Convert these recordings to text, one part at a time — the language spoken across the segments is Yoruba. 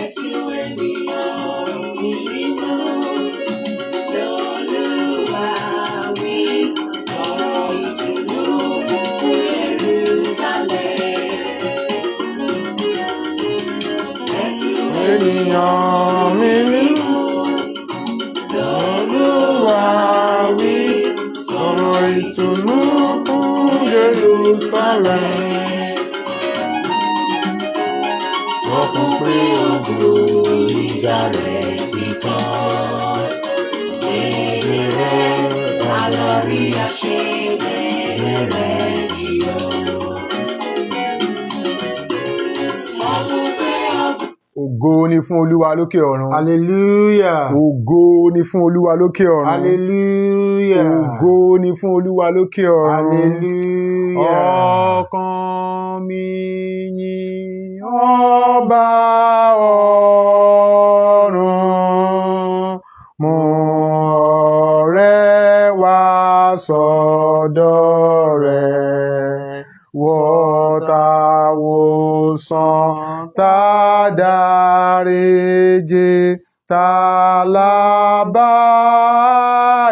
Ẹ tú ènìyàn mi nínú. Lolúwa wí, sọ̀rọ̀ ìtùnú fún Jerúsálẹ́mù. Ẹ tú Ènìyàn mi nínú. Olúwa wí, sọ̀rọ̀ ìtùnú fún Jerusalem. Sọ fún pé ogun ìjà rẹ̀ ti tán. Èrè rẹ̀ alọ́rí àṣeyẹ rẹ̀ ti yọ. Sọ fún pé ogun. Ògo ni fún Olúwa lókè ọ̀run. Hallelujah. Ògo ni fún Olúwa lókè ọ̀run. Hallelujah. Ògo ni fún Olúwa lókè ọ̀run. Hallelujah. Ọkàn mi yìn ọba ọ̀run. Mú ọrẹ wá sọ́dọ̀ rẹ̀. Wọ́n tá wòsàn, tá dáríjì, tá lábá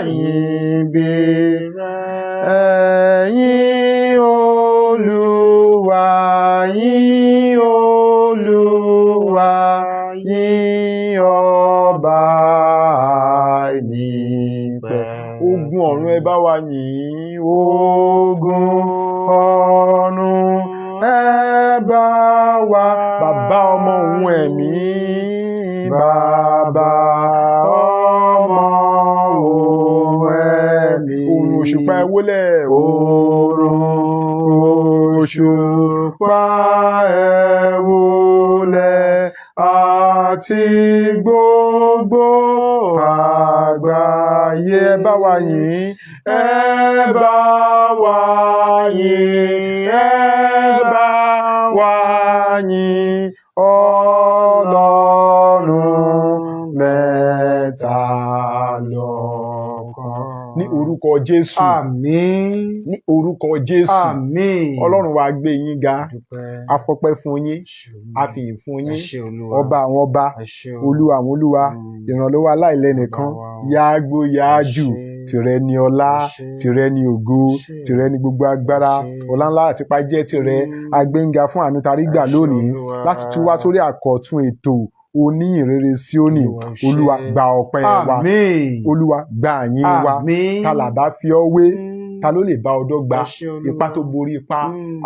yìn bí ẹ̀yin Olúwa, yìn Olúwa, yìn ọba àìnípẹ̀. Ogun ọ̀run, ẹ bá wa yìn. Ogun ọ̀run, ẹ bá wa. Bàbá, ọmọ, òun ẹ̀mí. Bàbá, ọmọ, òun ẹ̀mí. Òrùn, òṣùpá, ẹ wólẹ̀. Òrùn, òṣùpá, ẹ wólẹ̀, àti gbogbo àgbáyé. Ẹ bá wa yìn, ẹ bá wa yìn, ẹ bá wa yìn Ọlọ́run mẹ́ta lọ́kan. Ní orúkọ Jésù. Àmín. Ní orúkọ Jésù. Àmín. Ọlọ́run wa, gbé yín ga. Dúpẹ́. A fọpẹ́ fún yín, a fìyìn fún Ẹ yín. ṣé, Olúwa. Ọba àwọn ọba, Ẹ ṣé o. Olúwa àwọn olúwa, ìrànlọ́wọ́ aláìlẹ́nìkan, Bàbá wa o. yáágbó yáájù. Ẹ ṣé. Tìrẹ ni ọlá, Ẹ ṣé. tìrẹ ni ògo, Ẹ ṣé. tìrẹ ni gbogbo agbára. Ẹ ṣé. Ọlá ńlá àti ipá jẹ́ tìrẹ. Agbẹ́ngà fún àánú tarí gbà Ẹ ṣé, lónìí Olúwa. láti tún wá sórí àkọ́tún ètò oníyìnrere Síónì. Olúwa, ẹ ṣé. Olúwa, gba ọpẹ́ wa. Àmín. Olúwa, gba àyìn wa. Àmín. Ta là bá fi ọ́ wé? Ta ló lè bá ọ dọ́gba? Ẹ ṣé, Olúwa. Ipá tó borí ipá,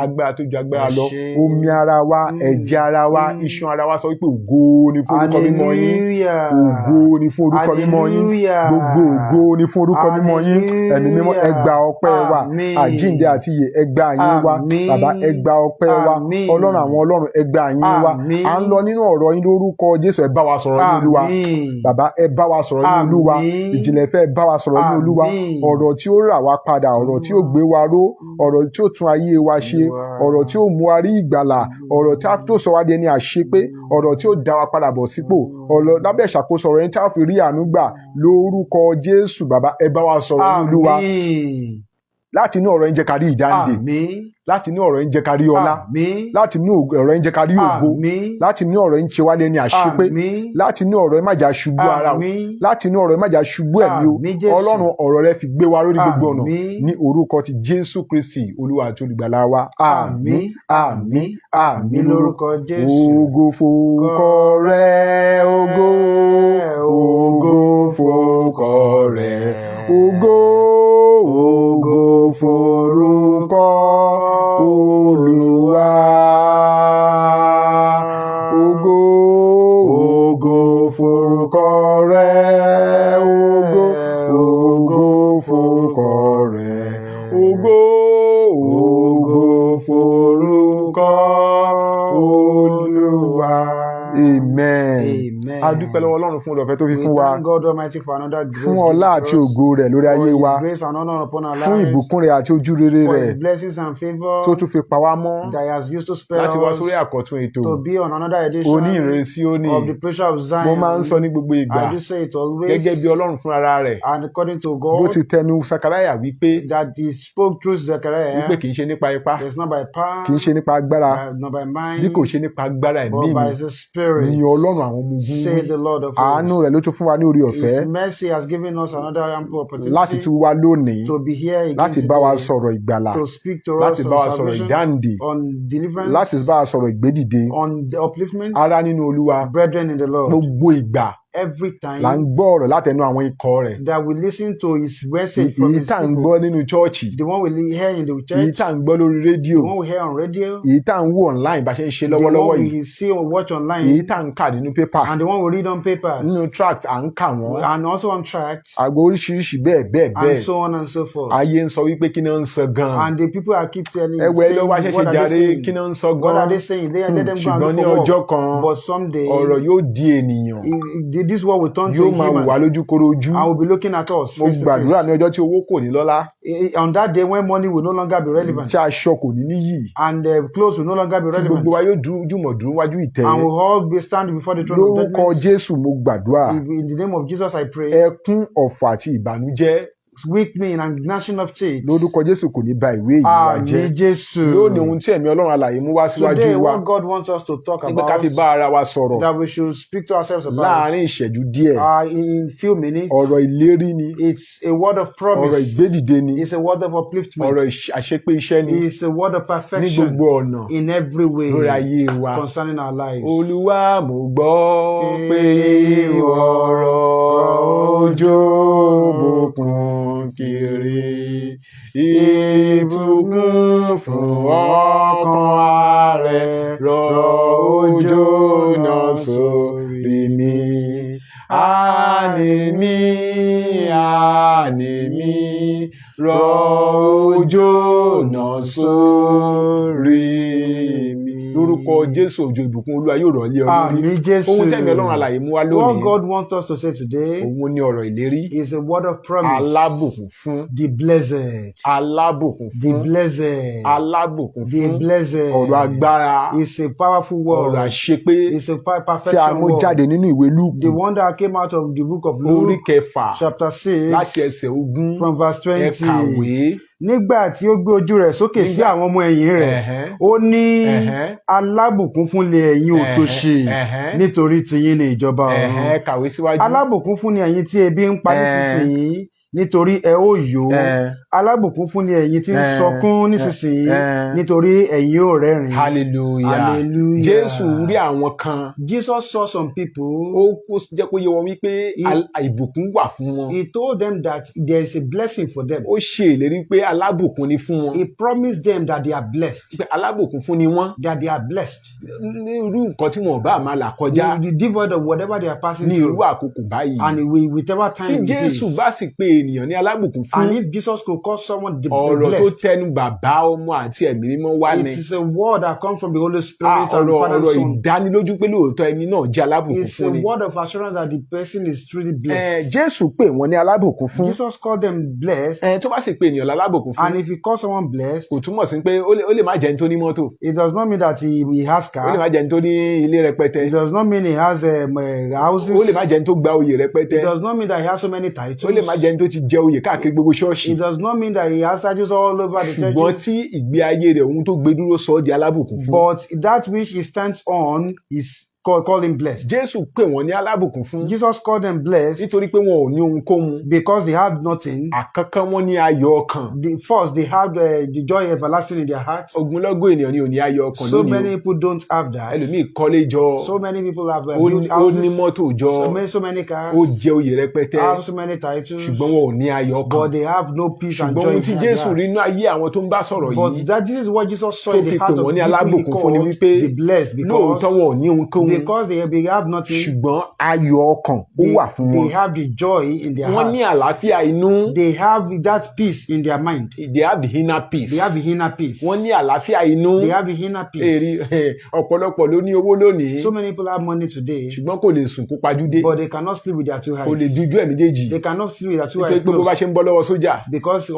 agbára tó ju agbára Ẹ lọ. ṣé. Omi ara wa, ẹ̀jẹ̀ ara wa, iṣan ara wa sọ wípé ògo ni fún orúkọ mímọ́ yín. Hallelujah. Ògo ni fún orúkọ mímọ́ yín. Hallelujah. Gbogbo ògo ni fún orúkọ mímọ́ yín. Ẹ̀mí mímọ́, ẹ gba ọpẹ́ wa. Àmín. Àjíǹde àti ìyè, ẹ gba àyìn wa. Àmín. Bàbá, ẹ gba ọpẹ́ wa. Àmín. Ọlọ́run àwọn ọlọ́run, ẹ gba àyìn wa. Àmín. À ń lọ nínú ọ̀rọ̀ yín. Lórúkọ Jésù, ẹ bá wa sọ̀rọ̀ ní Olúwa. Àmín. Bàbá, ẹ bá wa sọ̀rọ̀ ní Olúwa. Àmín. Ìjìnlẹ̀ fẹ́, ẹ bá wa sọ̀rọ̀ ní Olúwa. Àmín. Ọ̀rọ̀ tí ó rà wá padà, ọ̀rọ̀ tí ó gbé wa ró, ọ̀rọ̀ tí ó tún ayé wa ṣe, Olúwa. ọ̀rọ̀ tí ó mú wa rí ìgbàlà, ọ̀rọ̀ tí a tó sọ wá di ẹni àṣepé, ọ̀rọ̀ tí ó dá wa padà bọ̀ sípò, ọ̀rọ̀ lábẹ́ ìṣàkóso ọ̀rọ̀ yẹn tí a fi rí àánú gbà lórúkọ Jésù. Bàbá, ẹ bá wa sọ̀rọ̀ ní Olúwa. Àmín. Láti inú ọ̀rọ̀ yín, jẹ́ ká rí ìdáǹdè. Àmín. Láti inú ọ̀rọ̀ yín, jẹ́ ká rí ọlá. Àmín. Láti inú ọ̀rọ̀ yín, jẹ́ ká rí ògo. Àmín. Láti inú ọ̀rọ̀ yín, ṣe wá lẹ́ni àṣepé. Àmín. Láti inú ọ̀rọ̀ yín, má jà ṣubú ara o. Àmín. Láti inú ọ̀rọ̀ yín, má jà ṣubú ẹ̀mí o. Àmín, Jésù. Ọlọ́run, ọ̀rọ̀ rẹ fi gbé wa lórí gbogbo ọ̀nà. Àmín. Ní orúkọ ti Jésù Kristi, Olúwa àti Olùgbàlà wa, àmín, àmín, àmín. Lórúkọ Jésù. Ògo forúkọ rẹ, ògo, ògo forúkọ rẹ, ògo, ògo forúkọ Olúwa, ògo, ògo forúkọ rẹ, ògo, ògo forúkọ rẹ, ògo, ògo forúkọ Olúwa. Amen. Amen. A dúpẹ́ lọ́wọ́ Ọlọ́run fún ọ̀fẹ́ tó fi We fún wa, thank God Almighty for another grace fún ọlá àti ògo rẹ̀ lórí ayé wa, For His grace and honor upon our fún lives, ìbùkún rẹ̀ àti ojú rere for rẹ̀ His blessings and favor tó tún fi pa wá mọ́ that He has used to spare láti wá us sórí àkọ́tún ètò to be on another edition oníyìnrere Síónì. of the Preacher of Zion. Mo máa ń sọ ní gbogbo ìgbà, I do say it always, gẹ́gẹ́ bí Ọlọ́run fúnra rẹ̀ and according to bó God ti tẹnu Sakaraya wípé that He spoke through Zechariah, wípé kì í ṣe nípa ipá, it's not by power, kì í ṣe nípa agbára, not by mind, bí kò ṣe nípa agbára ẹ̀mí but by mi His Spirit. Spirit, Ni Ọlọ́run àwọn ọmọ ogun say wí. the Lord of Àánú hosts. rẹ̀ ló tún fún wa ní oore ọ̀fẹ́ His mercy has given us another ample láti opportunity tún wá lónìí, to be here again láti bá wa today, sọ̀rọ̀ ìgbàlà, to speak to láti us bá on wa sọ̀rọ̀ salvation, ìdáǹdè, on deliverance, láti bá wa sọ̀rọ̀ ìgbédìde. on the upliftment, Ará nínú Olúwa, brethren in the Lord. gbogbo ìgbà Every là ń time gbọ́ ọ̀rọ̀ látẹnu àwọn ikọ̀ rẹ̀. that we listen to his message from Èyí his tá à ń people, gbọ́ nínú chọ́ọ̀chì, the one we hear in the èyí church, tá à ń gbọ́ lórí rédíò, the one we hear on radio, èyí tá à ń wò online bá ṣe ń ṣe the lọ́wọ́lọ́wọ́ one yìí, we see or watch èyí online, tá à ń kà nínú pépà, and the one we read on papers, nínú tract à ń kà wọ́n, and also on tracts, àgbo oríṣiríṣi bẹ́ẹ̀ bẹ́ẹ̀ and bẹ́ẹ̀. so on and so forth. Ayé ń sọ wípé kí ni ó ń sọ gan-an. And the people are keep telling, Ẹ wẹ saying, lọ́wọ́ aṣẹ́ṣe what are they jàre, saying? kí ni ó ń sọ What are gan-an. they saying? They, let them go and Ṣùgbọ́n look ní for work. ọjọ́ kan, But someday, ọ̀rọ̀ yóò di ènìyàn, this world will turn to yóò a máa wà human lójúkorojú. and will be looking at us Mo face to gbàdúrà ní face. ọjọ́ tí owó kò ní lọ́lá, On that day when money will no longer be relevant tí aṣọ kò ní níyì, and clothes will no longer be tí gbogbo wa relevant, yóò jùmọ̀ dúró wájú ìtẹ́. and we'll all be standing before the throne of Lórúkọ judgment. Jésù mo gbàdúrà, In the name of Jesus, I pray. ẹkún, ọ̀fọ̀ àti ìbànújẹ́ Weeping and gnashing of teeth. lórúkọ Jésù kò ní ba ìwé yìí wa jẹ́. Àmín Jésù. Lónìí, ohun tí ẹ̀mí Ọlọ́run alààyè mú wá síwájú Today, wa what God wants us to talk nígbà ká fi about, bá ara wa sọ̀rọ̀ that we should speak to ourselves about láàárín ìṣẹ́jú díẹ̀, in few minutes, ọ̀rọ̀ ìlérí ni, it's a word of ọ̀rọ̀ promise. ìgbédìde ni, It's a word of ọ̀rọ̀ upliftment. àṣepé iṣẹ́ ni It's a word of ní perfection gbogbo ọ̀nà in every lórí way ayé wa. concerning our lives. Olúwa, mo gbọ́ pé ìwọ rọ̀ òjò bùkún kiri, ìbùkún fún ọkàn ààrẹ, rọ̀ òjò náà sórí mi. Àní mi, àní mi, rọ̀ òjò náà sórí mi. Lórúkọ Jésù, òjò ìbùkún Olúwa yóò rọ̀ lé ọ lórí. Àmín Jésù. Ohun tẹ̀mí Ọlọ́run alààyè mú wá What lónìí, God wants us to say today òun ni ọ̀rọ̀ ìlérí. is a word of promise. Alábùkún fún. The blessed. Alábùkún The fún. blessed. Alábùkún The fún. blessed. Ọ̀rọ̀ agbára. It's a powerful Ọ̀rọ̀ word. àṣepé It's a tí a perfection mú word. jáde nínú ìwé Lúùkù The one that came out of the book of orí Luke, 6 chapter 6, láti ẹsẹ̀ 20. from verse Ẹ 20. kàwé. Nígbà tí ó gbé ojú rẹ̀ sókè sí àwọn ọmọ ẹ̀yìn rẹ̀, ó ní, alábùkún fún ni ẹ̀yin òtòṣì, nítorí tiyín ni ìjọba ọ̀run. Kàwé síwájú. Alábùkún fún ni ẹ̀yin tí ebi ń pa nísinsìnyí, nítorí ẹ ó yó. Alábùkún fún ni ẹ̀yin tí ń sọkún nísinsìnyí, nítorí ẹ̀yin ó rẹ́rìn. Hallelujah. Hallelujah. Jésù rí àwọn kan. Jesus saw some people. Ó jẹ́ kó yé wọn wípé ìbùkún wà fún wọn. He told them that there is a blessing for them. Ó ṣe ìlérí pé alábùkún ni fún wọn. He promised them that they are blessed. Pé alábùkún fún ni wọ́n. That they are blessed. Ní irú nǹkan tí wọn ò bá máa là kọjá The devoid of whatever they are passing ní irú through. àkókò báyìí. And whichever Tí time it Jésù is. bá sì pe ènìyàn ní alábùkún fún, And if Jesus could call someone the ọ̀rọ̀ tó blessed, tẹnu Bàbá, Ọmọ àti Ẹ̀mí Mímọ́ wá ni. it is a word that comes from the Holy Spirit and Ọ̀rọ̀ Father and ọ̀rọ̀ Son. ìdánilójú pé lóòótọ́ ẹni náà jẹ́ alábùkún It's fún a ni. word of assurance that the person is truly blessed. Jésù pè wọ́n ní alábùkún fún. Jesus called them blessed. Tó bá sì pe ènìyàn lálábùkún fún, And if you call someone blessed, kò túmọ̀ sí pé ó lè má jẹ́ ẹni tó ní mọ́tò. it does not mean that he has Ó lè car. má jẹ́ ẹni tó ní ilé rẹpẹtẹ. It does not mean he has houses. Ó lè má jẹ́ ẹni tó gba oyè rẹpẹtẹ. It does not mean that he has so many titles. Ó lè má jẹ́ ẹni tó ti jẹ oyè káàkiri gbogbo ṣọ́ọ̀ṣì. It does not mean that he has titles all over the Ṣùgbọ́n churches. tí ìgbé ayé rẹ̀, ohun tó gbé dúró sọ ọ́ di alábùkún fún. But that which he stands on is call him blessed. Jésù pè wọ́n ní alábùkún fún Jesus called them blessed nítorí pé wọn ò ní ohunkóhun. because they have nothing. Àkọ́kọ́, wọn ní ayọ̀ ọkàn. The first, they have the joy everlasting in their hearts. Ogunlọ́gọ̀ ènìyàn ni ò ní ayọ̀ ọkàn So lónìí o. many people don't have that. Ẹlòmíì kọ́lé jọ, So many people have built ó ní houses, mọ́tò jọ, so many cars, ó jẹ oyè rẹpẹtẹ, have so many titles, ṣùgbọ́n wọn ò ní ayọ̀ ọkàn. but they have no peace and Ṣùgbọ́n joy ohun in tí their Jésù hearts. rí inú ayé àwọn tó ń bá sọ̀rọ̀ But yìí that this is what Jesus saw tó in the fi pè heart of wọ́n ní the people he alábùkún fún ni called wípé the blessed lóòótọ́ because wọn ò ní ohunkóhun, because they have nothing. ṣùgbọ́n ayọ̀ ọkàn ó wà fún They wọn. have the joy in their Wọ́n ní hearts. àlàáfíà inú. They have that peace in their mind. They have the inner peace. They have the inner peace. Wọ́n ní àlàáfíà inú. They have the inner Èrì peace. ọ̀pọ̀lọpọ̀ ló ní owó lónìí, So many people have money today, ṣùgbọ́n kò lè sùn kó pajúdé, but they cannot sleep with their two kò lè eyes. dújú ẹ̀ méjèèjì, They cannot sleep with their two nítorí eyes pé bó bá closed ṣe ń bọ́ lọ́wọ́ sójà because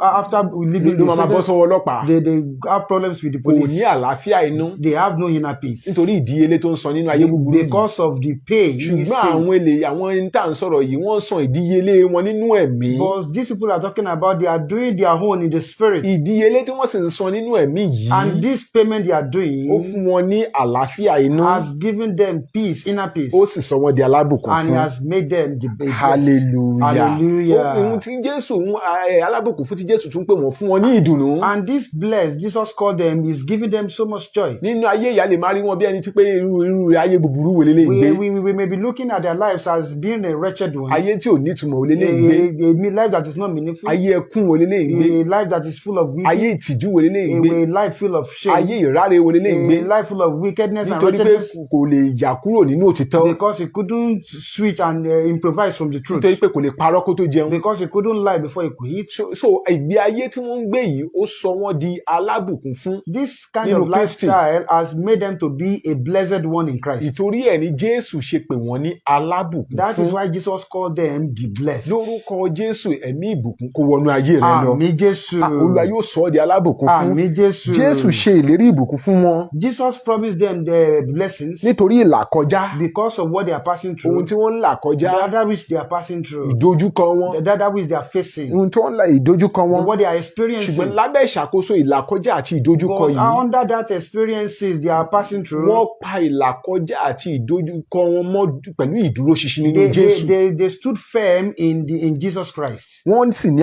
after leaving ló the máa máa bọ́ soldiers, sọ́wọ́ ọlọ́pàá. they have problems with the Kò ní police. àlàáfíà inú They have no inner peace nítorí ìdíyelé tó ń san san nínú ayé búburú yìí. Because of the pay he is Ṣùgbọ́n paying. àwọn èlé àwọn ẹni tá à ń sọ̀rọ̀ yìí, wọ́n san ìdíyelé wọn nínú ẹ̀mí. But these people are talking about, they are doing their own in the spirit. Ìdíyelé tí wọ́n sì ń san nínú ẹ̀mí yìí, And this payment they are doing ó fún wọn ní àlàáfíà inú, has given them peace, inner peace. Ó sì sọ wọ́n di alábùkún And he fún. has made them the best. Hallelujah. Hallelujah. Ohun tí Jésù ń alábùkún fún tí Jésù tún pè wọ́n, fún wọn ní ìdùnnú. And this blessed Jesus called them is giving them so much joy. Nínú ayé ìyá lè máa rí wọn bí ẹni tí pé irú ayé búburú wo lélẹ́yìí gbé. We may be looking at their lives as being a wretched one, Ayé tí ò nítumọ̀ wo a, lélẹ́yìí gbé. a life that is not meaningful, Ayé ẹkún wo lélẹ́yìí gbé. a life that is full of weeping, Ayé ìtìjú wo lélẹ́yìí gbé. a life full of shame, Ayé ìráre wo lélẹ́yìí gbé. a life full of wickedness and Nítorí pé wretchedness, kò lè yà kúrò nínú òtítọ́. Because he couldn't switch and improvise from the truth, Nítorí pé kò lè parọ́ kó tó jẹun. Because he couldn't lie before he could eat. So ìgbé ayé tí wọ́n ń gbé yìí, ó sọ wọ́n di alábùkún fún This kind nínú of Kristi. Lifestyle has made them to be a blessed one in Christ. Ìtorí ẹ̀ ni Jésù ṣe pè wọ́n ní alábùkún That is fún. why Jesus called them the blessed. Lórúkọ Jésù, ẹ̀mí ìbùkún kó wọnú ayé rẹ lọ. Àmín Jésù. Ah, Olúwa yóò sọ ọ́ di alábùkún fún. Àmín Jésù. Jésù ṣe ìlérí ìbùkún fún wọn Jesus promised them the blessings nítorí ìlàkọjá. Because of what they are passing through. Ohun tí wọ́n ń là kọjá. That which they are passing through. Ìdojúkọ wọn. That which they are facing. Ohun tí wọ́n ń là, ìdojúkọ wọn. What they are experiencing. Ṣùgbọ́n lábẹ́ ìṣàkóso ìlàkọjá àti ìdojúkọ But yìí, under that experiences they are passing through, wọ́n pa ìlàkọjá àti ìdojúkọ wọn mọ́ pẹ̀lú ìdúróṣinṣin nínú Jésù. They stood firm in Jesus Christ. Wọ́n sì ní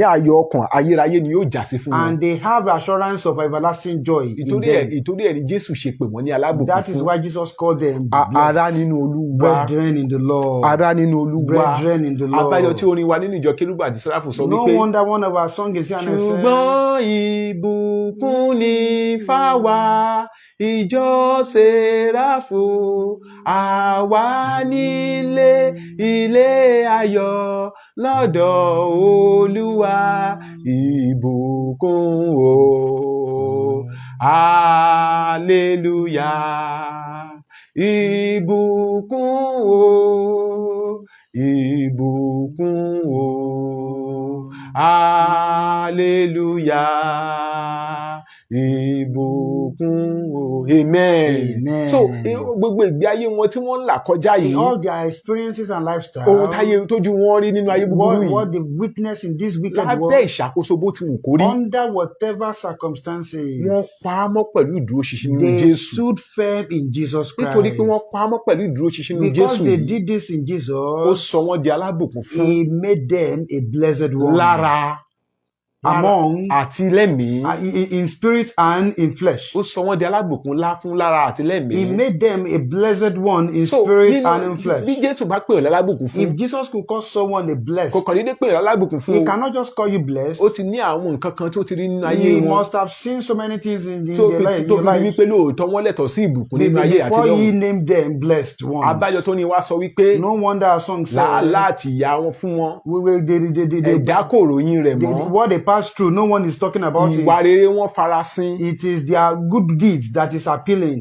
ayọ̀ ọkàn ayérayé ni yóò já sí fún wọn. And they have assurance of everlasting joy in Ìtorí ẹ̀ them. Ìtorí ẹ̀ ni Jésù ṣe pè wọ́n ní alábùkún That is fún. why Jesus called them the blessed. Ará nínú Olúwa. Brethren in the Lord. Ará nínú Olúwa. Brethren in the Lord. Abájọ tí orin wa nínú ìjọ Kérúbù àti Séráfù sọ No wípé, wonder one of our songs is here and said, ṣùgbọ́n ìbùkún ni fáwa ìjọ Séráfù, àwa nílé ilé ayọ̀ lọ́dọ̀ Olúwa, ìbùkún o, hallelujah, ìbùkún o, ìbùkún o, hallelujah, ìbùkún o, amen. Amen. So gbogbo ìgbé ayé wọn tí wọ́n ń là kọjá yìí, All their experiences and lifestyle, ohun táyé tójú wọn rí nínú ayé búburú yìí, what they witness in this wicked lábẹ́ world, ìṣàkóso bó ti wù kó rí, under whatever circumstances, wọ́n pa á mọ́ pẹ̀lú ìdúróṣinṣin nínú they Jésù. Stood firm in Jesus Christ. Nítorí pé wọ́n pa á mọ́ pẹ̀lú ìdúróṣinṣin nínú Because Jésù they yìí, did this in Jesus, ó sọ wọ́n di alábùkún fún He made them a blessed one. Lára Among àti lẹ́mìí. In spirit and in flesh. Ó sọ wọ́n di alábùkún ńlá fún lára àti lẹ́mìí. He made them a blessed one in So spirit nínú and in flesh. bí Jésù bá pè ọ́ lálábùkún fún, If Jesus could call someone a blessed, kò kàn déédéé pè ọ́ lálábùkún fún he o. cannot just call you blessed. Ó ti ní àwọn nǹkan kan tó ti rí nínú ayé He wọn must have seen so many things in tó their fi life, in tó your fi rí life wípé lóòótọ́ wọ́n lẹ́tọ̀ọ́ sí ìbùkún nínú ayé àti before he lọ́run. named them blessed ones. Abájọ tó ní wá sọ wípé No wonder our song said, làálàá àti ìyà wọn fún wọn, we will, they, ẹ̀dá kò ròyìn rẹ̀ mọ́. what they pass through, no one is talking about Ìwà it. rere wọn farasin. It is their good deeds that is appealing,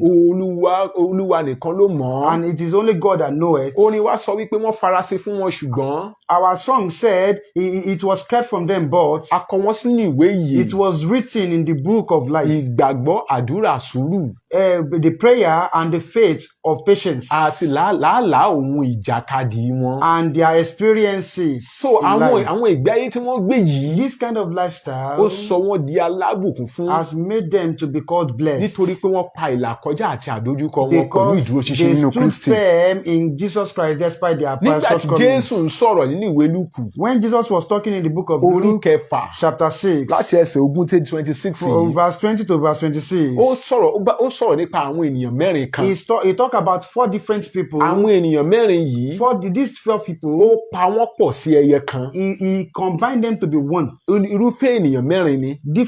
Olúwa nìkan ló mọ̀ ọ́. And it is only God that knows it. Orin wa sọ wípé wọ́n farasin fún wọn, ṣùgbọ́n Our song said it was kept from them, but a kọ wọ́n sínú ìwé ìyè. It was written in the book of life. Ìgbàgbọ́, àdúrà, sùúrù The prayer and the faith of patience àti làálàá òun ìjàkadì wọn. And their experiences So in àwọn life. àwọn ìgbé ayé tí wọ́n gbé yìí, This kind of lifestyle ó sọ wọ́n di alábùkún fún has made them to be called blessed nítorí pé wọ́n pa ìlàkọjá àti àdójúkọ wọn pẹ̀lú because ìdúróṣinṣin they nínú stood Kristi. Firm in Jesus Christ despite their Nígbà tí shortcomings. Jésù ń sọ̀rọ̀ nínú ìwé Lúùkù When Jesus was talking in the book of orí Luke, 6, chapter 6, láti ẹsẹ̀ 20 dé 26 from yìí, verse 20 to verse 26, ó sọ̀rọ̀ nípa àwọn ènìyàn mẹ́rin kan. He talked about four different people. Àwọn ènìyàn mẹ́rin yìí, These four people, ó pa wọ́n pọ̀ sí ẹyẹ kan. he combined them to be one. Irúfẹ́ ènìyàn mẹ́rin ni.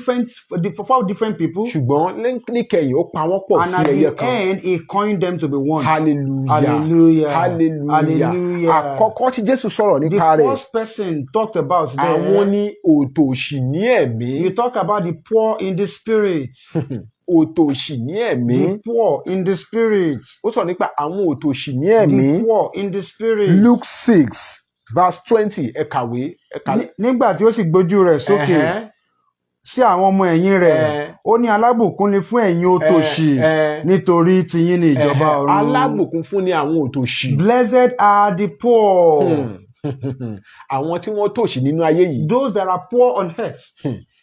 Four different people. Ṣùgbọ́n níkẹyìn, ó pa wọ́n pọ̀ And sí at ẹyẹ the kan. end, he coined them to be one. Hallelujah. Hallelujah. Hallelujah. Hallelujah. Àkọ́kọ́ tí Jésù sọ̀rọ̀ The nípa rẹ̀, first person talked about àwọn there, ní òtòṣì ní ẹ̀mí. You talk about the poor in the spirit. Òtòṣì ní ẹ̀mí. The poor in the spirit. Ó sọ̀rọ̀ nípa àwọn òtòṣì ní ẹ̀mí. The poor in the spirit. Luke 6 verse 20, ẹ kàwé, ẹ kàwé. Nígbà tí ó sì gbójú rẹ̀ sókè, Ẹ̀hẹ́n. Sí àwọn ọmọ ẹ̀yìn rẹ̀, ó ní, "Alábùkún ni fún ẹ̀yin òtòṣì, nítorí tiyín ni ìjọba ọ̀run." Alábùkún fún ni àwọn òtòṣì. Blessed are the poor. Àwọn tí wọ́n tòṣì nínú ayé yìí, Those that are poor on earth,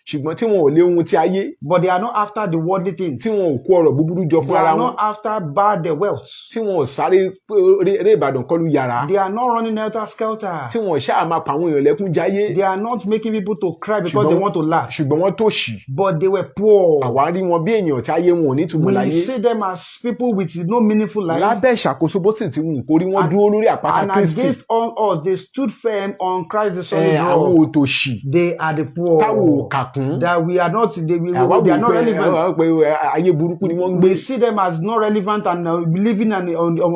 ṣùgbọ́n tí wọn ò lé ohun tí ayé, but they are not after the worldly things. tí wọn ò kó ọrọ̀ búburú jọ fún They ara are wọn, not after bad wealth. tí wọn ò sáré pé eré Ìbàdàn kọlu yàrá, They are not running helter skelter. tí wọn ò ṣáà máa pa àwọn èèyàn lẹ́kún jayé, They are not making people to cry because they want to laugh. Ṣùgbọ́n wọ́n tòṣì. But they were poor. Àwa rí wọn bí èèyàn tí ayé wọn ò ní túmọ̀ We láyé. see them as people with no meaningful life. Lábẹ́ ìṣàkóso bó sì ti wù kó rí, wọ́n dúró lórí àpáta And Kristi. against all odds, they stood firm on Christ the solid Àwọn rock. òtòṣì They are the poor. táwọn ò kà kún. That we are not, Àwa they are wò not pé relevant. àwa wò pé ayé burúkú ni wọ́n ń gbé. We see them as not relevant and living an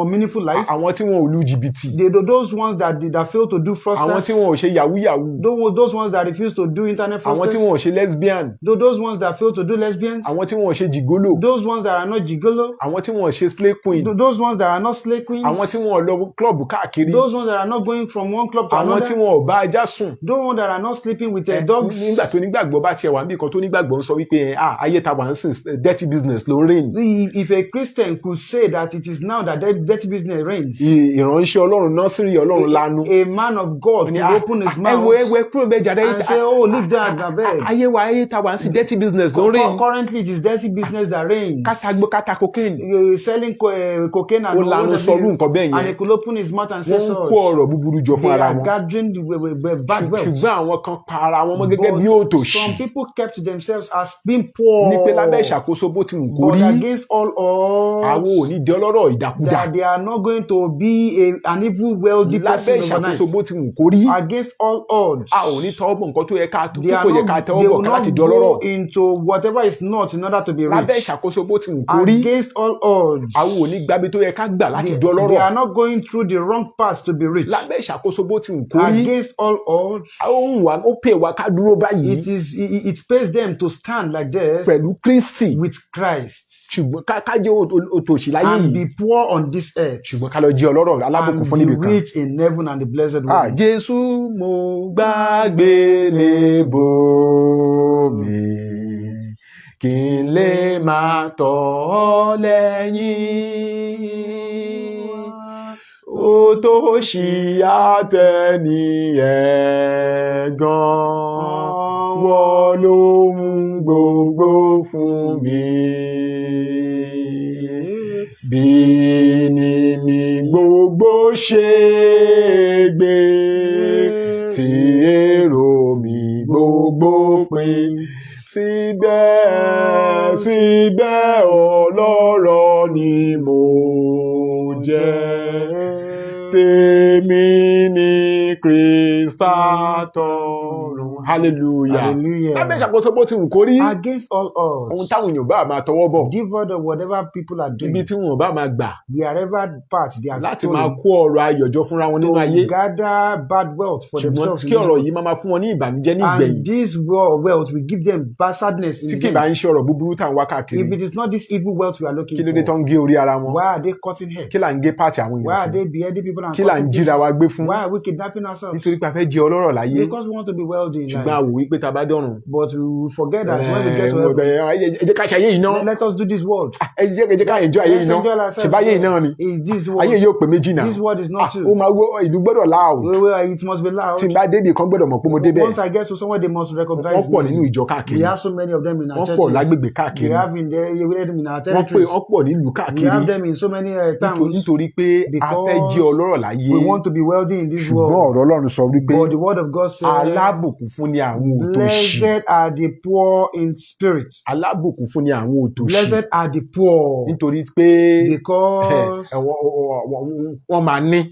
meaningful life. Àwọn tí wọn ò lu jìbìtì, Those ones that fail to do àwọn fraudsters. tí wọn ò ṣe yahoo yahoo, Those ones that refuse to do internet àwọn tí fraudsters. wọn ò ṣe lesbian, Those ones that fail to do lesbians. àwọn tí wọn ò ṣe gigolo, Those ones that are not gigolo. àwọn tí wọn ò ṣe slay queen, Those ones that are not slay queens. àwọn tí wọn ò lọ club káàkiri, Those ones that are not going from one club to àwọn another. tí wọn ò bá ajá sùn. Those ones that are not sleeping with their dogs. Nígbà tó nígbàgbọ́ bá tiẹ̀ wà níbi kan tó nígbàgbọ́ ń sọ wípé, ah, ayé ta wà ń sìn, dirty business ló ń reign. If a Christian could say that it is now that dirty business reigns, Ìránṣẹ́ Ọlọ́run nọ́sírì Ọlọ́run lanu. a man of God Ní, could "Ah, open his ah, mouth ẹ wo, ẹ wo, ẹ kúrò bẹ́ẹ̀ jáde. and say, "Oh, leave that, abeg." Ayé wa, ayé ta wà ń sìn, dirty business ló ń reign. Currently, it is dirty business that reigns. Ká tagbó, ká ta cocaine. Selling cocaine and Ó lanu sọrú nǹkan bẹ́ẹ̀ and yẹn. he could open his mouth and say Wọ́n ń such. kó ọrọ̀ búburú jọ fún They ara are wọn. gathering the bad wealth. Ṣùgbọ́n àwọn kan pa ara wọn mọ́ gẹ́gẹ́ But bí òtòṣì. some people kept themselves as being poor. Ní pé lábẹ́ ìṣàkóso bó ti wù kó But rí, against all odds, àwọn ò ní di ọlọ́rọ̀ ìdàkudà. that they are not going to be an evil wealthy Lábẹ́ person overnight. ìṣàkóso bó ti wù kó rí, Against all odds, a ò ní tọwọ́ bọ̀ nǹkan tó yẹ ká tó they are kò yẹ not, ká tọwọ́ they bọ̀ will ká láti not di ọlọ́rọ̀. go into whatever is not in order to be Lábẹ́ rich. ìṣàkóso bó ti wù kó rí, Against all odds, àwọn ò ní gbábi tó yẹ ká gbà láti di ọlọ́rọ̀. they are not going through the wrong path to be rich. Lábẹ́ ìṣàkóso bó ti wù kó rí, Against all odds, ó ń wà, ó pè wá ká dúró báyìí it pays them to stand like this pẹ̀lú Kristi, with Christ ṣùgbọ́n ká jẹ́ òtòṣì láyé and yìí, be poor on this earth ṣùgbọ́n ká lọ jẹ́ ọlọ́rọ̀ alábùkún and fún be níbi kan. rich in heaven and the blessed Ah, one. Jésù, mo gbàgbé lébò mi, kí n lè máa tọ̀ ọ́ lẹ́yìn. Òtòṣì àtẹni ẹ̀gàn, wọ́n ló mú gbogbo fún mi. Bí ní mi gbogbo ṣe gbé, tí èrò mi gbogbo pin, síbẹ̀ síbẹ̀ ọlọ́rọ̀ ni mo jẹ́. Tèmi ní Kristi àtọ̀run. Hallelujah. Hallelujah. Lábẹ́ ìṣàkóso bó ti wù kó rí, Against all odds, ohun táwọn èèyàn bá máa tọwọ́ bọ̀, devoid of whatever people are ibi doing, tí wọn bá máa gbà wherever part they are láti máa going kó ọrọ̀ ayọ̀ jọ fúnra wọn nínú ayé, to gather bad wealth for ṣùgbọ́n themselves in kí this ọ̀rọ̀ world. yìí máa máa fún wọn ní ìbànújẹ́ ní ìgbẹ̀yìn. And this wealth will give them bad sadness in Tí the kì bá end. ń ṣe ọ̀rọ̀ búburú tá à ń wá káàkiri, If it is not this evil wealth we are looking kí ló dé for, tó ń gé orí ara wọn? why are they cutting heads? Kí là ń gé part àwọn Why èèyàn are fún? they beheading people and Kí là ń cutting jíra pieces? wa gbé fún? Why are we kidnapping ourselves? Nítorí pé a fẹ́ jẹ ọlọ́rọ̀ láyé. Because we want to be wealthy in Ṣùgbọ́n a life. wò wípé tá a bá dọ̀run, But we will forget that when we get to heaven, ẹ jẹ́ ká ṣe ayé yìí ná. let us do this world. Ẹ jẹ́ ká enjoy ayé yìí Let's ná. enjoy ourselves. Ṣèbá ayé yìí náà ni. Is this world? Ayé yìí ò pé méjì náà. This world is Ah, not two. ó máa wọ ìlú gbọ́dọ̀ loud. It must be loud. Tí n bá débi kan, gbọ́dọ̀ mọ̀ pé mo débẹ̀. Once I get to somewhere, they must recognize Wọ́n pọ̀ me. nínú ìjọ káàkiri. We have so many of them in our Wọ́n pọ̀ churches. lágbègbè káàkiri. We have in our Wọ́n pè territories. wọ́n pọ̀ nílùú We káàkiri. have them in so many towns. Nítorí pé a fẹ́ Because jẹ́ ọlọ́rọ̀ láyé. we want to be wealthy in this Ṣùgbọ́n world. ọ̀rọ̀ Ọlọ́run sọ wípé But the word of God says, alábùkún fún ni àwọn òtòṣì. "Blessed are the poor in spirit." Alábùkún fún ni àwọn òtòṣì. Blessed are the poor Nítorí pé because wọ́n máa ní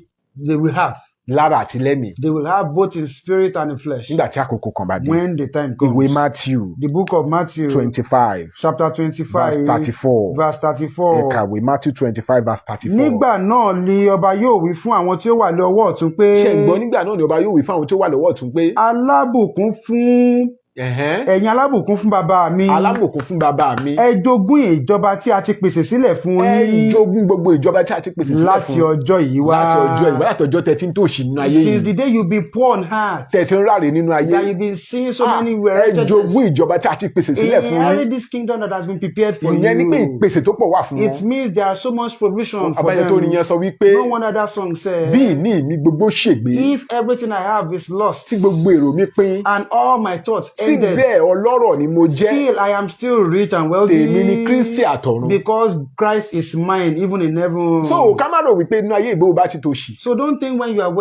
they will have. lára àti lẹ́mìí They will have both in spirit and in flesh nígbà tí àkókò kan bá dé. when the time Ìwé comes. Matthew The book of Matthew, 25 chapter verse 25, 34. verse Ẹ 34. kàwé Matthew 25 verse 34. Nígbà náà ni ọba yóò wí fún àwọn tí ó wà ní ọwọ́ ọ̀tún pé, Ṣé ń gbọ́? Nígbà náà ni ọba yóò wí fún àwọn tí ó wà lọ́wọ́ ọ̀tún pé, "Alábùkún fún Ẹ̀hẹ́n. Ẹ̀yin alábùkún fún bàbá mi. Alábùkún fún bàbá mi. Ẹ jogún ìjọba tí a ti pèsè sílẹ̀ fún Ẹ yín jogún gbogbo ìjọba tí a ti pèsè sílẹ̀ láti fún ọjọ́ yìí wá. Láti ọjọ́ ìwá, láti ọjọ́ tẹ́ ti ń tòṣì nínú ayé Since yìí, the day you be poor on heart, tẹ́ ti ń ráre nínú ayé, that you been seeing so Ah, many ẹ wretchedness. jogún ìjọba tí a ti pèsè sílẹ̀ fún yín. Inherit this kingdom that has been prepared for Ìyẹn ni pé you. ìpèsè tó pọ̀ wà fún It wọn. means there are so much provision for Abájọ tó them. ní yẹn sọ wípé No wonder that song said, bí ìní mi gbogbo ṣègbé, if everything I have is lost tí gbogbo èrò mi pín, and all my thoughts ended, síbẹ̀ ọlọ́rọ̀ ni mo jẹ́. still I am still rich and wealthy. Tèmi ni Kristi àtọ̀run. Because Christ is mine even in heaven. So ká má rò wípé inú ayé ìgbówó bá ti tòṣì. So don't think when you are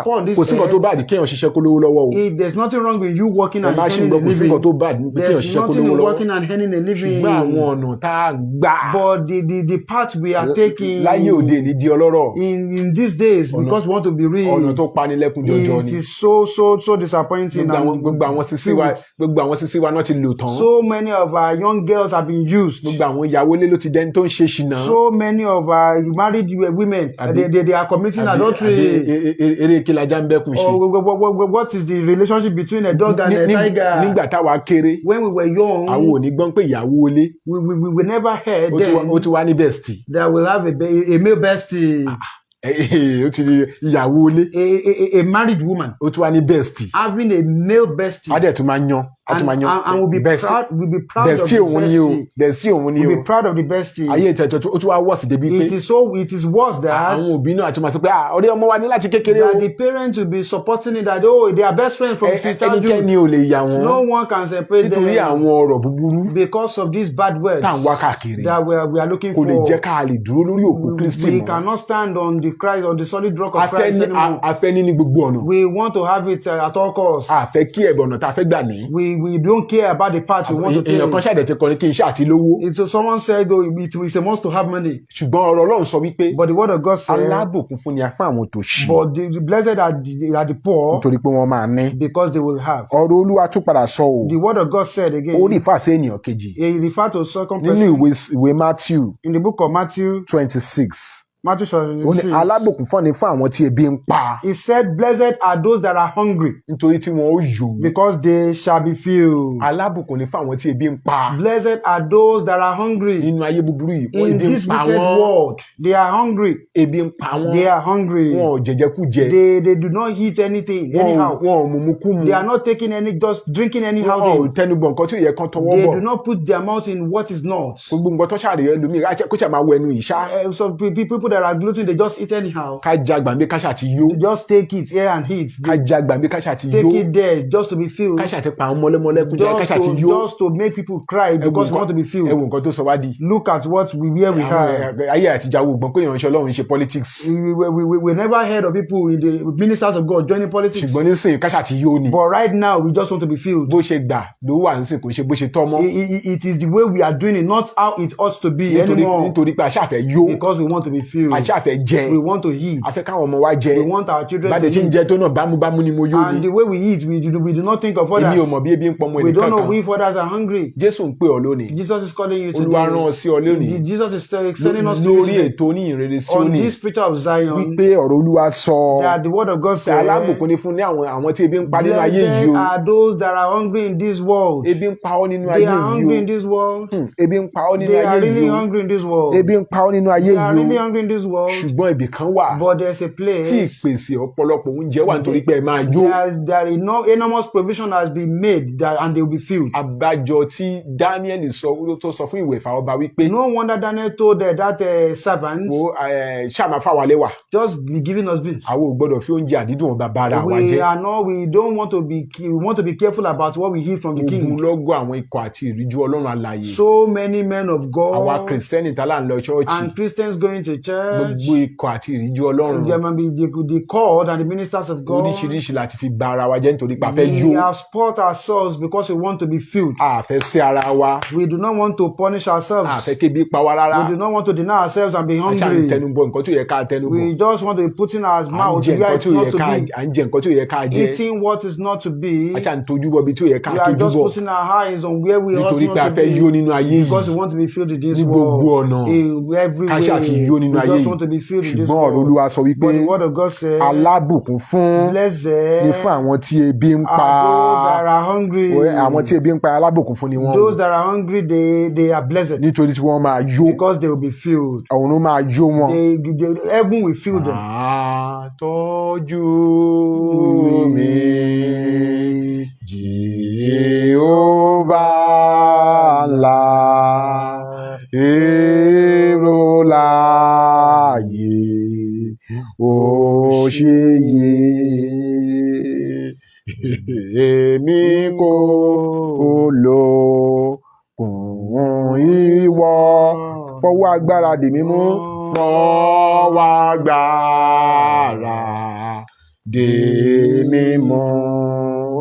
poor on this Kò sí nǹkan tó earth, bad kéèyàn ṣiṣẹ́ kó lówó lọ́wọ́ o. There's nothing wrong with you working Ẹ and má ṣe earning gbọ́, a kò sí nǹkan living. tó bad ní pé kéèyàn There's ṣiṣẹ́ kó nothing lówó in lọ́wọ́. working and earning a living. Ṣùgbọ́n àwọn ọ̀nà tá a gbà But the path we are taking láyé òde ní di ọlọ́rọ̀, in these days, because we want to be rich, ọ̀nà tó panilẹ́kún jọjọ it ni. is so so so disappointing. Gbogbo àwọn sisi wa, gbogbo àwọn sisi wa náà ti lò tán. So many of our young girls have been used. Gbogbo àwọn ìyàwó ilé ló ti dẹni tó ń ṣe ṣìnà. So many of our married women, they are committing adultery. Àbí eré kí lajá ń bẹ́kùn ṣe? Or what is the relationship between a dog and a tiger? Nígbà táwa kéré, When we were young, àwọn ò ní gbọ́n pé ìyàwó ilé we never heard then ó ti wá ní bestie. that we'll have a male bestie. Ó ti di ìyàwó ilé. A married woman Ó ti wá ní bestie. having a male bestie. Á dẹ̀ tún máa yan, á tún máa yan. And we'll be Bestie. proud. We'll be proud of Bestie the òun ni o, bestie. bestie òun ni We'll o. be proud of the bestie. Ayé ìtẹ̀tẹ̀ ó tún wá worse débi pé It is worse that àwọn òbí náà àti máa sọ pé, "Ah, ọ̀rẹ́ ọmọ wa ní láti kékeré o." that the parents will be supporting it, that oh, they are best friends from since childhood. Ẹnikẹ́ni ò lè yà wọ́n No one can separate nítorí them àwọn ọ̀rọ̀ búburú because of these bad words tá à ń wá káàkiri. that we are looking Kò lè for. jẹ́ ká lè dúró lórí òkú Kristi We mọ́. cannot stand on the Christ, on the solid rock of A fẹ́ Christ ní anymore. A fẹ́ ní gbogbo ọ̀nà. We want to have it at all costs. A fẹ́ kí ẹ̀bọ̀n ọ̀nà tá a fẹ́ gbà ní. We don't care about the path we want to Èèyàn kan take. ṣàdẹ̀ ti kọrin kí n ṣáà ti lówó. So someone said, oh, it's a must to have money. Ṣùgbọ́n ọ̀rọ̀ Ọlọ́run sọ wípé But the word of God said, alábùkún fún ni a fún àwọn tòṣì, but the blessed are the poor nítorí pé wọ́n máa ní. because they will have. Ọ̀rọ̀ Olúwa tún padà sọ o. The word of God said again, Ó refer sí ènìyàn kejì. he referred to second Nínú person ìwé Matthew in the book of Matthew, 26. Matthew Ó ní 26. alábùkún fún ni fún àwọn tí ebi ń pa, He said, blessed are those that are hungry nítorí tí wọn ó yó. because they shall be filled. Alábùkún ni fún àwọn tí ebi ń pa. Blessed are those that are hungry. Nínú ayé búburú yìí, wọ́n In ebi ń this pa wicked wọ́n. world, they are hungry. Ebi ń pa wọ́n. They are hungry. Wọn ò jẹjẹkújẹ. They do not eat anything anyhow. Wọn ò mumukúmu. They are not taking any, just drinking anyhow. Wọn ò tẹnubọ̀ nǹkan tí ò yẹ kán tọwọ́ They bọ̀. do not put their mouth in what is not. Gbogbo nǹkan tó ṣàrẹ̀ ẹlòmíì kó ṣà máa wọ ẹnu yìí ṣá. Some people that are gluten, they just eat anyhow. Ká ja gbàgbé ká ṣà ti yó. They just take it here and eat. Ká They ja gbàgbé ká ṣà ti take yó. it there just to be filled. Ká ṣà ti pa àwọn mọ́lẹ́mọ́lẹ́kún jẹ ká Just ṣà ti to, yó. just to make people cry because we want to be Ẹ filled. wo nǹkan tó sọ wá di. Look at what we where we are. Ayé àtijọ́, àwọn ògbọ́n pé ìránṣẹ́ Ọlọ́run ń ṣe politics. We never heard of people in the ministers of God joining politics. Ṣùgbọ́n nísìnyí, ká ṣà ti yó ni. But right now, we just want to be filled. Bó ṣe gbà ló wà nísìn, kò ṣe bó ṣe tọ́ mọ́. It is the way we are doing it, not how it ought to be anymore. Nítorí pé a ṣáà fẹ́ yó. Because we want to be filled. A ṣáà fẹ́ jẹ. We want to eat. A fẹ́ káwọn ọmọ wa jẹ. We want our children Bá to dẹ̀ ṣe ń eat. jẹ tó náà, bámúbámú ni mo yó And ni. the way we eat, we do not think of Èmi ò others. mọ̀ bí ebi ń pọmọ We ẹnì don't know kankan. if others are hungry. Jésù ń pè ọ́ lónìí. Jesus is calling you Olúwa rán today. ọ sí ọ lónìí Jesus is sending us to you lórí today ètò oníyìnrere on Síónì this preacher of Zion wípé ọ̀rọ̀ Olúwa sọ that the word of God pé said, alábùkún ni fún ní àwọn tí ebi ń pa nínú ayé blessed yìí o. are those that are hungry in this world. Ebi ń pa ọ́ nínú They ayé are yìí hungry o. in this world. Ebi ń pa ọ́ nínú They ayé are yìí really o. hungry in this world. Ebi ń pa ọ́ nínú ayé They are yìí o. really hungry in this world. Ṣùgbọ́n ibì kan wà But there's a tí place ìpèsè ọ̀pọ̀lọpọ̀ oúnjẹ wà nítorí pé ẹ máa yó. there is no enormous provision has been made that, and they will be filled. Abájọ tí Daniel sọ tó sọ fún ìwẹ̀fà ọba wípé No wonder Daniel told that servant, wo ṣáà máa fà wá lẹ́wà. just be giving us beans. Àwọn ò gbọ́dọ̀ fi oúnjẹ àdídùn ọba bára wa We jẹ́. are not, we don't want to be, we want to be careful about what we eat from the king. Ogunlọ́gọ̀ àwọn ikọ̀ àti ìríjú Ọlọ́run alààyè. So many men of Àwa God Kìrìsìtẹ́nì tá là ń lọ ṣọ́ọ̀ṣì. and Christians going to church. Gbogbo ikọ̀ àti ìríjú Ọlọ́run. There might be the called and the ministers of God. Oríṣiríṣi láti fi ba ara wa jẹ́ nítorí pé a fẹ́ yó. We have spoiled ourselves because we want to be filled. A fẹ́ sí ara wa. We do not want to punish ourselves. A fẹ́ kébi pa wá rárá. We do not want to deny ourselves and be A ṣáà ń hungry. tẹnubọ nǹkan tó yẹ ká tẹnubọ. We just want to be putting our À ń mouth jẹ where nǹkan it's tí ò not yẹ to ká be. À ń jẹ nǹkan tí ò yẹ ká jẹ. Eating what is not to be. A ṣáà ń tojú bọ ibi tí ò yẹ ká We are tojú just bọ. putting our eyes on where we ought Nítorí pé a not to fẹ́ yó be. nínú ayé Because we yìí. want to be filled in this Ní gbogbo world. ọ̀nà. In every Ká ṣáà ti way. yó nínú We ayé just yìí. Want to be filled in this Ṣùgbọ́n ọ̀rọ̀ world. Olúwa sọ wípé But the word of God says, alábùkún fún blessed ni fún àwọn tí ebi ń pa. Are those that are hungry. Àwọn tí ebi ń pa, alábùkún fún ni wọ́n, Those that are hungry, they are blessed nítorí tí wọ́n máa yó. Because they will be filled. Ọ̀run máa yó wọn. Heaven will fill them. Máa tọ́jú mi, Jèhófà ńlá, èrò láàyè ó ṣe yé èmi kò lókun ìwọ fọwọ́ agbára dì mí mú, fọwọ́ agbára dì mí mú.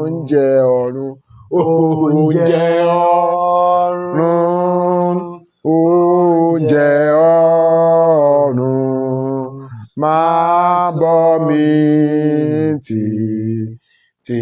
Oúnjẹ ọ̀run, oúnjẹ ọ̀run, oúnjẹ ọ̀run máa bọ́ mi tì tì.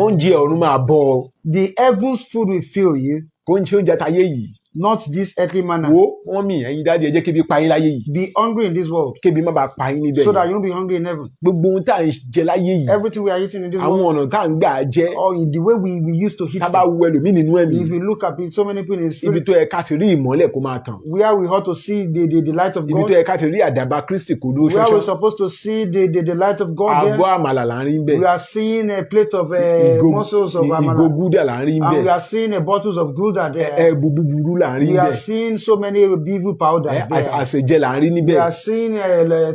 Oúnjẹ ọ̀run máa bọ́ ọ. The heavens food will fill you, Kò ń ṣe oúnjẹ tayé yìí. Not this earthly manna. Wo wọ́n mi, ẹ̀yin daddy, ẹ jẹ́ kébi pa yín láyé yìí. Be hungry in this world Kébi má bàa pa yín níbẹ̀. So that you won't be hungry in heaven. Gbogbo ohun tá à ń jẹ láyé yìí, Everything we are eating in this àwọn world, ọ̀nà tá à ń gbà jẹ, or in the way we used to eat tá a bá them. wo ẹlòmíì nínú ẹ̀mí, If you look at it, so many people in the ibi spirit, tó yẹ ká ti rí ìmọ́lẹ̀ kó máa tàn, where we ought to see the light of ibi God, tó yẹ ká ti rí àdàbà Kristi kó dúró where we're ṣánṣán, supposed to see the light of God àgọ́ there, àmàlà là ń rí bẹ́ẹ̀. We are seeing a plate of Ìgò morsels of ìgò amala, gúdà là ń rí and we bẹ́ẹ̀. are seeing a bottles of Gouda there. Ẹ̀bù búburú là ń rí We are bẹ́ẹ̀. Seeing so many evil powders there. Àṣejẹ là ń rí We níbẹ̀. Are seeing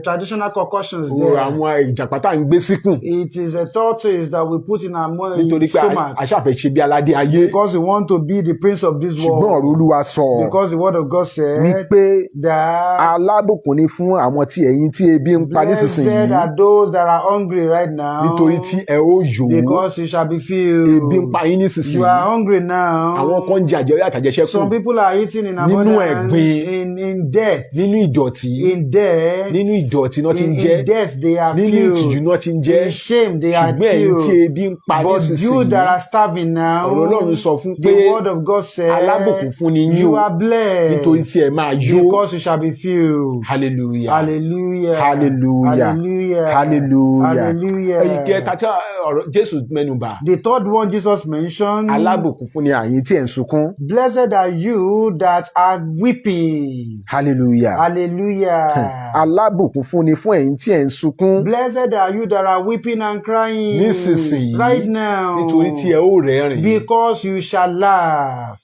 traditional concoctions O, there. àwọn ìjàpá tá à ń gbé síkùn It is a tortoise that we put in our nítorí pé stomach a ṣàfẹ́ ṣe bí aládé ayé. Because we want to be the prince of this Ṣùgbọ́n world. ọ̀rọ̀ Olúwa sọ Because the word of God said wípé that alábùkún ni fún àwọn tí ẹ̀yin tí ebi ń pa nísinsìnyí, blessed are those that are hungry right now, nítorí tí ẹ ó yó. Because you shall be filled. Ebi ń pa yín nísinsìnyí. You are hungry now. Àwọn kan ń jẹ àjẹyó àtàjẹṣẹ́kù Some people are eating in nínú abundance, ẹ̀gbin, in death. nínú ìdọ̀tí, In death. nínú ìdọ̀tí náà ti ń In, jẹ, in death they are nínú filled. ìtìjú náà ti ń jẹ. In shame they are Ṣùgbọ́n ẹ̀yin tí filled. ebi ń pa But you nísinsìnyí, that are starving now, ọ̀rọ̀ Ọlọ́run sọ fún pé the word of God said, alábùkún fún ni yín you o, are blessed nítorí tí ẹ máa yó. Because you shall be filled. Hallelujah. Hallelujah. Hallelujah. Hallelujah. Hallelujah. Hallelujah. Èyí kẹta tí ọ̀rọ̀ Jésù mẹ́nu bà, The third one Jesus mentioned, alábùkún fún ni ẹ̀yin tí ẹ̀ ń sunkún. Blessed are you that are weeping. Hallelujah. Hallelujah. Alábùkún fún ni fún ẹ̀yin tí ẹ̀ ń sunkún Blessed are you that are weeping and crying nísinsìnyí, right now, nítorí tí ẹ ó rẹ́rìn. Because you shall laugh.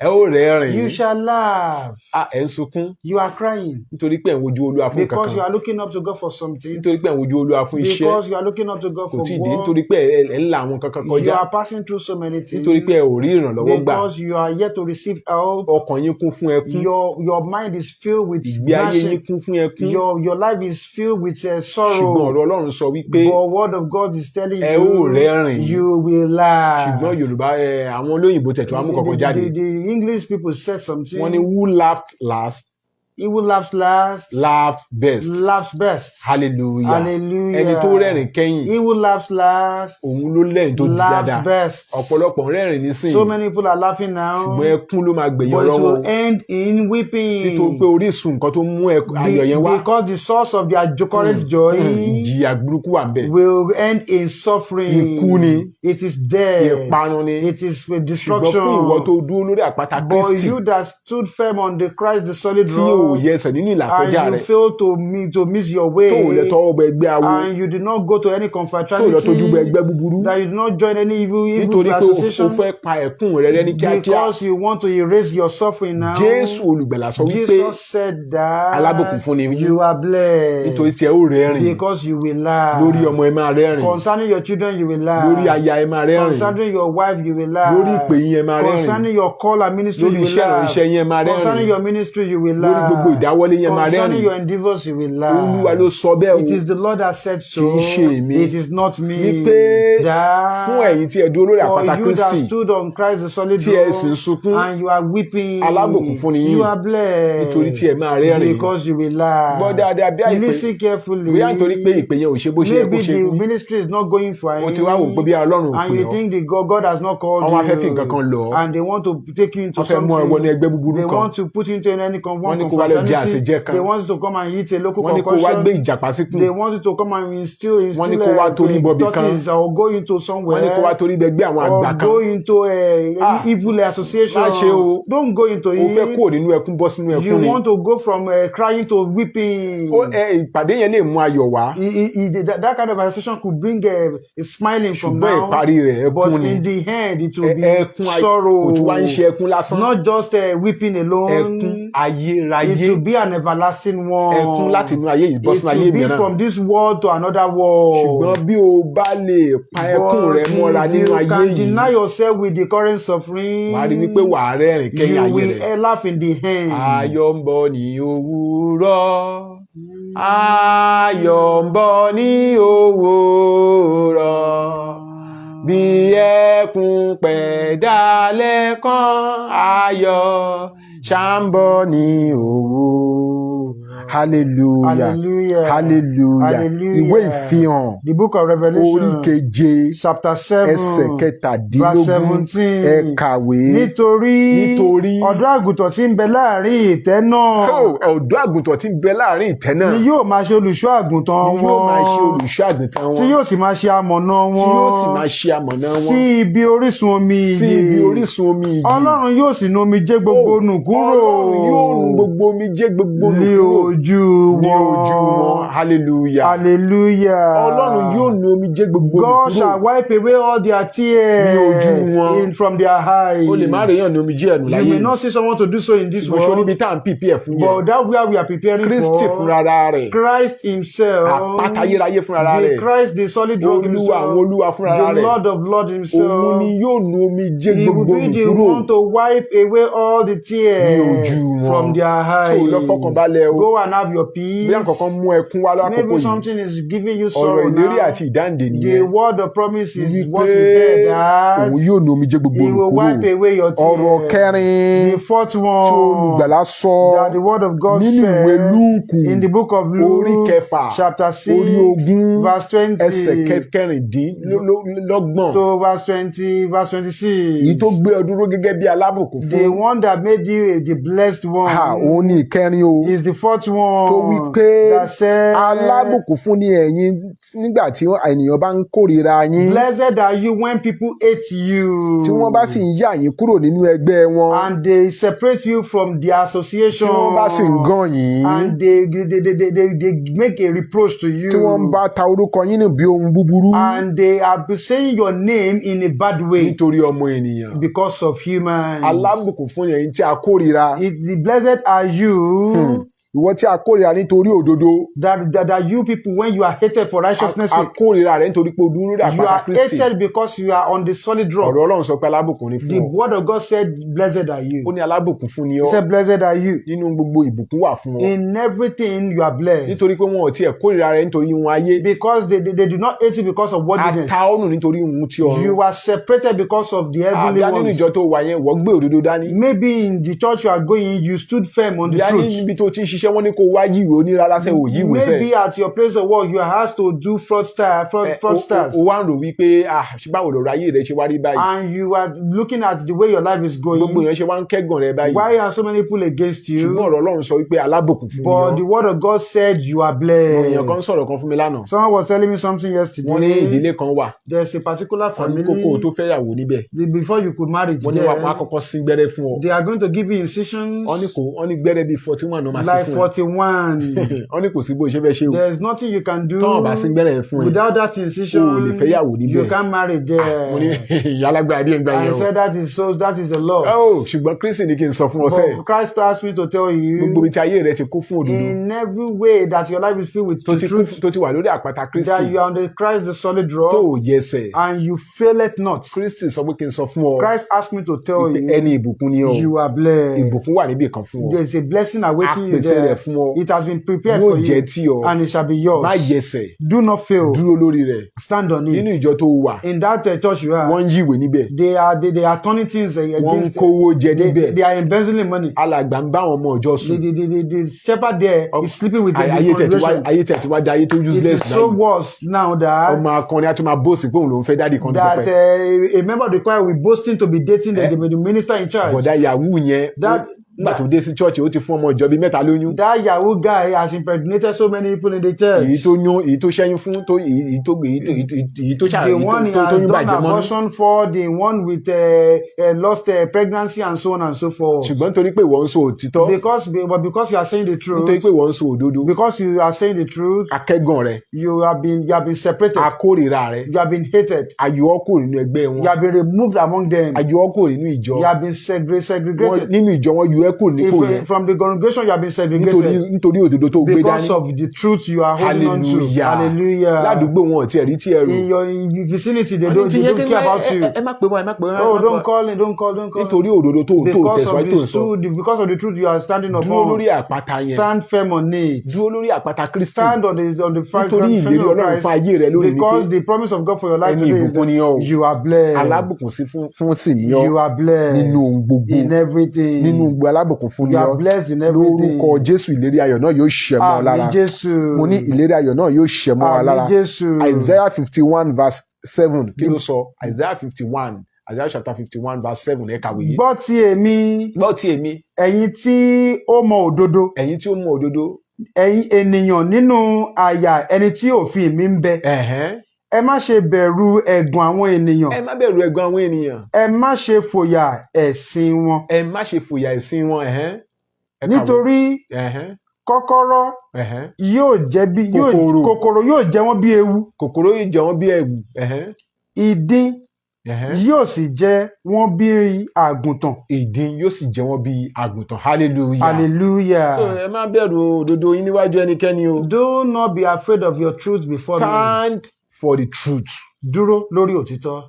Ẹ ó rẹ́rìn. You shall laugh. Ah, ẹ̀ ń sunkún You are crying nítorí pé ẹ̀ ń wojú Olúwa fún because you kankan, are looking up to God for something. nítorí pé ẹ̀ ń wojú Olúwa fún iṣẹ́, Because you are looking up to God kò for tí ì dé, work. nítorí pé ẹ ń la àwọn kankan You kọjá, are passing through so many things. nítorí pé ẹ ò rí ìrànlọ́wọ́ gbà. Because you are yet to receive help. Ọkàn yín kún fún ẹkún. Your mind is filled with Ìgbé ayé yín gnashing. Kún fún ẹkún. Your life is filled with Ṣùgbọ́n sorrow. ọ̀rọ̀ Ọlọ́run sọ wípé But word of God is telling ẹ ó you, rẹ́rìn. You will laugh. Ṣùgbọ́n Yorùbá ẹ, àwọn olóyìnbó tẹ̀tù amú kọ̀ọ̀kan The, jáde. the English people said something. Wọ́n ní who laughed last He who laughs last laughed best. Laughs best. Hallelujah. Hallelujah. Ẹni tó rẹ́rìn kẹ́yìn, He who laughs last òun ló lẹ́rìn tó di laughs dáadáa. Best. Ọ̀pọ̀lọpọ̀ ń rẹ́rìn nísìnyí, So many people are laughing now, ṣùgbọ́n ẹkún ló máa gbẹ̀yìn but it ọ̀rọ̀ wọn. Will end in weeping. Nítorí pé orísun nǹkan tó mú ayọ̀ yẹn wá, Because the source of their current joy ìjìyà burúkú wà ńbẹ̀. Will end in suffering. Ikú ni. It is death. Ìparun ni. It is Ṣùgbọ́n destruction. fún ìwọ tó dúró lórí àpáta But Kristi, you that stood firm on the Christ, the solid tí ò rock, yẹsẹ̀ nínú ìlàkọjá and rẹ̀, you fail to miss your way, tó ò lè tọwọ́ bọ ẹgbẹ́ awo, and you did not go to any tó ò lọ tójú bọ confraternity, ẹgbẹ́ búburú, that you did not join any evil nítorí pé o association, fẹ́ pa ẹ̀kún rẹ rẹ́ ní kíákíá, because you want to erase your suffering now. Jésù olùgbàlà sọ wípé Jesus said that alábùkún fún ni yín, you are blessed nítorí tí ẹ ó rẹ́rìn. Because you will laugh. Lórí ọmọ ẹ máa rẹ́rìn. Concerning your children, you will laugh. Lórí aya ẹ máa rẹ́rìn. Concerning your wife, you will laugh. Lórí ìpè yín ẹ máa rẹ́rìn. Concerning your call and ministry, Lórí you will iṣẹ́ laugh. ìránṣẹ́ yín ẹ máa rẹ́rìn. Concerning your ministry, you will Lórí laugh. gbogbo ìdáwọ́lé yín ẹ máa Concerning rẹ́rìn. Your endeavors, you will laugh. Olúwa ló sọ bẹ́ẹ̀ o. It is the Lord that said so. Kì í ṣe èmi. It is not me. Wípé That fún ẹ̀yin tí ẹ dúró lórí for àpáta you that Kristi, stood on Christ the solid tí ẹ rock, sì ń sunkún, and you are weeping, alábùkún fún ni yín, you are blessed nítorí tí ẹ máa rẹ́rìn. Because you will laugh. Gbọ́ dáadáa, bí àìpé Listen carefully. bóyá nítorí pé ìpè yẹn ò ṣe bó ṣe yẹ kó Maybe ṣe, the ministry is not going fine. o ti wá wò pé bí Ọlọ́run ò And pè you ọ́, think the God has not called wọ́n wá fẹ́ you. fi nǹkan kan lọ̀ ọ́. And they want to take you into Wọ́n fẹ́ mú ẹ something. wọnú ẹgbẹ́ búburú They kan. Want to put you into any Wọ́n ní kó wá wá lọ jẹ fraternity. àṣejẹ kan. They want you to come and eat a local Wọ́n ní kó wá gbé concoction. ìjàpá síkùn. They want you to come and instill Wọ́n ní kó wá torí bọbì kan. tortoise or go into Wọ́n somewhere ní kó wá torí bẹ gbé àwọn or àgbà kan. go into a Ah, evil association. má ṣe o. Don't go into O fẹ́ it. kúrò nínú ẹkún bọ́ sínú You ẹkún ni. want to go from crying to weeping. Ó ẹ ìpàdé yẹn lè mú ayọ̀ wá. That kind of association could bring a smiling from Ṣùgbọ́n now, ìparí rẹ̀ but ẹkún ni. in the end it will be Ẹkún sorrow. kò tún wá ń ṣe ẹkún lásán. Not just weeping Ẹkún alone. ayérayé. It will be an everlasting one. Ẹkún láti inú ayé yìí bọ́ It sínú ayé will be mìíràn. from this world to another world. Ṣùgbọ́n bí o bá lè pa ẹkún But rẹ mọ́ra if nínú you ayé can yìí, deny yourself with the current suffering, wàá rí wípé wàá rẹ́rìn kẹ́yìn you ayé will rẹ̀. laugh in the end. Ayọ̀ ń bọ̀ ní òwúrọ̀. Ayọ̀ ń bọ̀ ní òwúrọ̀. Bí ẹkún pẹ́ dalẹ́ kan, ayọ̀ ṣá ń bọ̀ ní òwúrọ̀. Hallelujah. Hallelujah. Hallelujah. Hallelujah. Ìwé Ìfihàn The book of orí Revelation, keje chapter 7, ẹsẹ̀ verse kẹtàdínlógún, ẹ 17. kàwé. Nítorí Nítorí ọ̀dọ́ àgùntàn tí ń bẹ láàrin ìtẹ́ náà Oh, ọ̀dọ́ àgùntàn tí ń bẹ láàrin ìtẹ́ náà ni yóò máa ṣe olùṣọ́ àgùntàn ni yóò máa ṣe wọn, olùṣọ́ àgùntàn tí wọn, yóò sì máa ṣe amọ̀nà tí yóò sì wọn máa ṣe amọ̀nà sí wọn ibi orísun omi sí ibi ìyè. orísun omi ìyè. Ọlọ́run yóò sì nu omijé gbogbo Oh, nù kúrò Ọlọ́run yóò nu gbogbo omijé gbogbo nù ní kúrò ojú ní ojú wọn. wọn. Hallelujah. Hallelujah. Ọlọ́run yóò nu omijé gbogbo nù God kúrò shall wipe away all their ní ojú tears wọn. from their eyes. O lè má rèéyàn nu omijé ẹ̀nù You láyé may yìí. not see someone to do so in this Ṣùgbọ́n ṣé world, níbi tá à ń prepare fún yẹn, but that where we are preparing Kristi for, fúnra rẹ̀, Christ himself, àpáta ayérayé fúnra the rẹ̀, Christ, the solid rock Olúwa àwọn himself, Olúwa fúnra the rẹ̀, Lord of Lords òun himself, ni yóò nu omijé he will gbogbo be nù the kúrò one to wipe away all the ní tears ojú wọn. from their So lọ fọkànbalẹ̀ o. eyes. Go and have your Bí àkọ́kọ́ peace. mú ẹkún wá lákòókò Maybe yìí, something is giving you ọ̀rọ̀ sorrow ìlérí now. àti ìdáǹdè The nìyẹn, word of promise is what you wípé heard, that òun yóò nu omijé gbogbo he nù will kúrò. wipe away your Ọ̀rọ̀ tears. kẹrin The fourth tí one olùgbàlà sọ that the word of God nínú ìwé said Lúùkù in the book of orí Luke, kẹfà chapter orí 6, 20 verse ẹsẹ̀ 20 kẹrìndínlọ́gbọ̀n, to verse 20, verse èyí tó 26. gbé ọ dúró gẹ́gẹ́ bí alábùkún The fún, one that made you the blessed ha, one òun ni ìkẹrin o, is the fourth tó wí one pé that said, alábùkún fún ni ẹ̀yin nígbà tí ènìyàn bá ń kórìíra yín, Blessed are you when people hate tí wọ́n bá sì you ń yà yín kúrò nínú ẹgbẹ́ wọn, and they separate you from their tí association wọ́n bá sì ń gàn yín, and they make a reproach to tí wọ́n you bá ta orúkọ yín nù bí ohun búburú and they are saying your name in a bad way nítorí ọmọ ènìyàn. because of humans. Alábùkún fún ẹ̀yin tí a kórìíra. The blessed are you Ìwọ tí a kórìíra nítorí òdodo. that you people, when you are hated for righteousness' A sake, kórìíra rẹ nítorí pé o dúró lórí you àpáta are Kristi. hated because you are on the solid rock. Ọ̀rọ̀ Ọlọ́run sọ pé alábùkún ni fún The ọ. word of God said, Blessed are you. Ó ní alábùkún fún ni He ọ́. said, Blessed are you. Nínú gbogbo ìbùkún wà fún ọ. In everything you are blessed. Nítorí pé wọn ò tiẹ̀ kórìíra rẹ nítorí ohun ayé. Because they do not hate you because of A worldliness. ta ọ́ nù nítorí ohun ti ọ̀run. You are separated because of the heavenly Àbí nínú ones. ìjọ tó wà yẹn, wọ́n gbé òdodo dání. Maybe in the church you are going, you stood firm on the Bí a ní truth. níbi tó ti ń ṣiṣẹ́, wọ́n ní kó wá yíwèé onírárá sẹ́ ò yíwèé sẹ́. Maybe at your place of work, you are asked to do fraudsters. O wá ń rò wípé, ah, ṣé báwo lọ̀rọ̀ ayé rẹ ṣe wá rí báyìí? And you are looking at the way your life is Gbogbo going. èèyàn ṣe wá ń kẹ́gàn rẹ báyìí. Why are so many people against Ṣùgbọ́n you? ọ̀rọ̀ Ọlọ́run sọ wípé alábùkún fún ni But ọ́. the word of God said you are Èèyàn kan blessed. sọ̀rọ̀ kan fún mi lánàá. Someone was telling me something Wọ́n ní yesterday. ìdílé kan wà. There's a particular Wọ́n ní kókó tó family. fẹ́yàwó níbẹ̀. Before you could marry Wọ́n ní wọ́n á there, kọ́kọ́ sín gbẹ́rẹ́ fún ọ. they are going to give you Wọ́n ní incisions kò wọ́n ní gbẹ́rẹ́ bíi 41 náà máa sín like fún ẹ. 41. Wọ́n ní kò sí bó ṣe fẹ́ ṣe o. There's nothing you can Tọ́wọ́n bá sín do gbẹ́rẹ́ yẹn fún ẹ, without that o ò lè incision. fẹ́yàwó You níbẹ̀. can't marry Mo ní there. ìyá alágbára díẹ̀ ń gbà I yẹn o. said that is so, that is a lot. Oh, ṣùgbọ́n Kristi ní kí n sọ fún ọ sẹ́ẹ̀. But Christ asked me to tell Gbogbo you, ibi tí ayé rẹ ti kún fún òdodo, in every way that your life is filled with tó the ti kún truth, tó ti wà lórí àpáta Kristi, that you are on the Christ, the solid tó rock, ò yẹsẹ̀. and you fail it not. Kristi sọ pé kí n sọ fún ọ Christ asked me to tell wípé you, ẹni ìbùkún ni ọ́. you are blessed. Ìbùkún wà níbì kan fún ọ. There's a blessing A awaiting you pèsè rẹ̀ there. fún ọ. It has been prepared Yóò for jẹ́ you, tí ọ. and it shall be Má yours. yẹsẹ̀. Do not fail. Dúró lórí rẹ̀. Stand on Nínú it. ìjọ tó wà, In that church you are, wọ́n ń yíwèé níbẹ̀. they are turning things Wọ́n ń against. kówó jẹ They, níbẹ̀. they are embezzling money. Alàgbà ń bá àwọn ọmọ ìjọ The, sùn. the, the, the, the shepherd there is sleeping with the Ayé tẹ̀ tí wá congregation. ayé tẹ̀ tí wá di ayé tó It useless is so báyìí. worse now Ọmọ that akọrin á tún máa bóòsì pé òun lòún fẹ́ dádì kan ní that pẹpẹ. a member of the choir will boasting to be dating the minister in charge. Bọ̀dá yahoo yẹn That Nígbà tó dé sí church, ó ti fún ọmọ ìjọ bíi mẹ́ta lóyún. That Yahoo guy has impregnated so many people in the church. Èyí tó yún, èyí tó ṣẹ́yún fún, tó èyí tó èyí tó èyí tó ṣà The èyí one he tó has tó yún done bàjẹ́ mọ́nú. abortion for, the one with lost pregnancy and so on and so forth. Ṣùgbọ́n nítorí pé ìwọ ń sọ òtítọ́, But because you are saying the truth, nítorí pé ìwọ ń sọ òdodo, because you are saying the truth, a kẹ́gàn rẹ, you have been separated, a kórìíra rẹ, you have been hated, a yọ ọ́ kúrò nínú ẹgbẹ́ wọn, you have been removed among them, a yọ ọ́ kúrò nínú ìjọ. you have been segregated. Nínú ìjọ, wọn yọ ẹ́ kúrò nípò If, yẹn from the congregation, you have been nítorí segregated nítorí òdodo tó gbé because dání. of the truth you are holding on to. Hallelujah. Hallelujah. Ládùúgbò, wọn ò tiẹ̀ rí tí ẹ rò. In your vicinity, they don't care about you. Ẹ má pè wọ́n, ẹ má pè wọ́n. Oh, don't call it, don't call, don't call. Nítorí òdodo tó Because of tẹ̀síwájú tó ń the sọ. truth, because of the truth you are standing Dúró upon. lórí àpáta yẹn. Stand firm on it. Dúró lórí àpáta Kristi. Stand on the Nítorí ìlérí of Ọlọ́run Christ. fún ayé rẹ lónìí ni pé Because the promise of God for your life ẹni today is ìbùkún ni ọ́ o. that you are blessed. Alábùkún sí fún sì ní ọ́ You are blessed nínú ohun gbogbo. in everything. Nínú gbogbo, alábùkún fún ni You are ọ́. blessed in everything. Lórúkọ Jésù, ìlérí ayọ̀ náà yóò ṣẹ mọ́ ọ lára. Àmín Jésù. Mo ní ìlérí ayọ̀ náà yóò ṣẹ mọ́ wa lára. Àmín Jésù. Isaiah 51 verse 7, kí ló sọ? Isaiah 51, Isaiah chapter 51 verse 7, ẹ kàwé. Gbọ́ ti èmi, Gbọ́ ti èmi, ẹ̀yin tí ó mọ òdodo, ẹ̀yin tí ó mọ òdodo, ẹ̀yin ènìyàn nínú àyà ẹni tí òfin mi ń bẹ. Ẹ má ṣe bẹ̀rù ẹ̀gàn àwọn ènìyàn. Ẹ má bẹ̀rù ẹ̀gàn àwọn ènìyàn. Ẹ má ṣe fòyà ẹ̀sín wọn. Ẹ má ṣe fòyà ẹ̀sín wọn. Ẹ kàwé. Nítorí kọ́kọ́rọ́ yóò jẹ́ bí yóò Kòkòrò. Kòkòrò yóò jẹ wọ́n bí ewu. Kòkòrò yóò jẹ wọ́n bí ẹ̀wù. Ìdin yóò sì jẹ wọ́n bí àgùntàn. Ìdin yóò sì jẹ wọ́n bí àgùntàn. Hallelujah. Hallelujah. So ẹ má bẹ̀rù òdodo yín níwájú ẹnikẹ́ni o. Do not be afraid of your truth before men. Stand for the truth. Dúró lórí òtítọ́.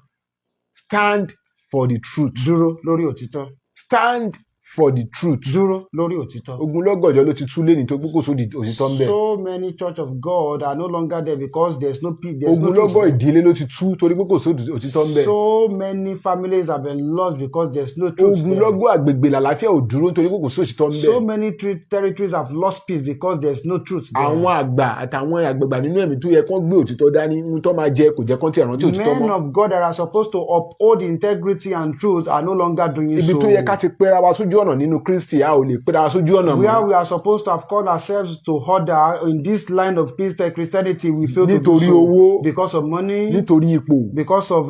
Stand for the truth. Dúró lórí òtítọ́. Stand for the truth. Dúró lórí òtítọ́. Ogunlọ́gọ̀ ìjọ ló ti tú lónìí tó kókò sódì òtítọ́ ń bẹ. So many church of God are no longer there because there's no peace. There's no truth Ogunlọ́gọ̀ there. ìdílé ló ti tú torí pé kò sódì òtítọ́ ń bẹ. So many families have been lost because there's no truth there. Ogunlọ́gọ̀ àgbègbè làlàáfíà ò dúró torí pé kò sí òtítọ́ ń bẹ. So many territories have lost peace because there's no truth there. Àwọn àgbà àtàwọn àgbàgbà nínú ẹ̀mí tó yẹ kán gbé òtítọ́ dání ń tó máa jẹ kò jẹ́ kán tiẹ̀ rántí òtítọ́ Men mọ́. of God that are supposed to uphold integrity and truth are no longer doing Ibi so. tó yẹ ká ti pera wa sójú ọ̀nà nínú Kristi, a ò lè pera wa sójú ọ̀nà Where mọ́. we are supposed to have called ourselves to order in this line of Christianity, we fail to do Nítorí so. owó, Because of money, nítorí ipò, because of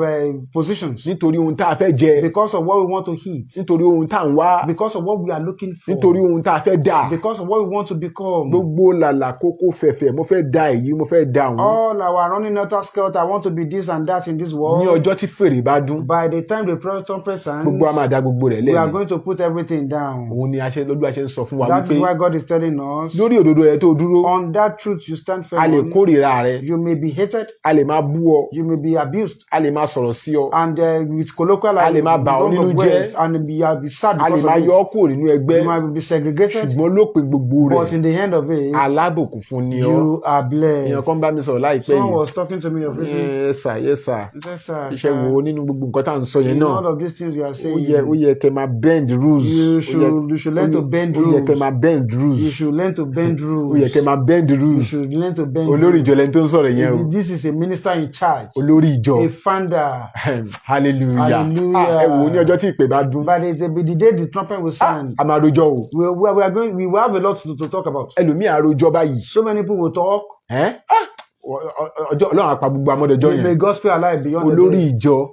positions, nítorí ohun tá a fẹ́ jẹ, because of what we want to eat, nítorí ohun tá à ń wá, because of what we are looking for, nítorí ohun tá a fẹ́ dà. because of what we want to become. Gbogbo làlà kókó fẹ̀fẹ̀, mo fẹ́ da èyí, mo fẹ́ da òun. All our running helter skelter, I want to be this and that in this Ní world. ọjọ́ tí fèrè bá dún, By the time the trumpet sounds, gbogbo a máa da gbogbo rẹ̀ we are lẹ́nu. going to put everything down. Òun ni a ṣe lọ́dún a ṣe ń sọ fún wa That wípé is why God is telling us, lórí òdodo rẹ tó dúró, on that truth you stand firm a lè on. kórìíra rẹ, You may be hated, a lè máa bú ọ, you may be abused, a lè máa sọ̀rọ̀ sí ọ, and with colloquial a lè máa bà ọ́ wrong nínú of jẹ́, words, and be sad a lè because máa of yọ it. ọ́ kúrò nínú ẹgbẹ́, You might be segregated, ṣùgbọ́n lópin gbogbo but rẹ̀, in the end of it, alábùkún fún ni ọ́. you are Èèyàn blessed. kan bá mi sọ̀rọ̀ láìpẹ́ Someone yìí. was talking to me of recent. Yes sir, yes sir. He said, sir, Iṣẹ́ sir, wo nínú gbogbo nǹkan tá à ń sọ yẹn in náà, all of these things you are ó saying, yẹ kẹ́ máa bend rules. you should you should learn to bend Ó yẹ kẹ́ rules. máa bend You rules. should learn to bend Ó yẹ kẹ́ rules. máa bend You rules. should learn to bend Olórí rules. ìjọ lẹni tó ń sọ̀rọ̀ yẹn o. This is a minister in charge, Olórí ìjọ. a founder. Hallelujah. Ah, ẹ wò ó, ní Hallelujah. ọjọ́ tí ìpè bá dún, By the day the trumpet will sound, a máa rojọ́ o. we will have a lot to talk about. Ẹlòmíì á rojọ́ báyìí. So many people will talk. Ẹ́n? Ah! Ọjọ́ Ọlọ́run á pa gbogbo amọ́dọjọ́ May yẹn. God spare alive beyond the Olórí day. ìjọ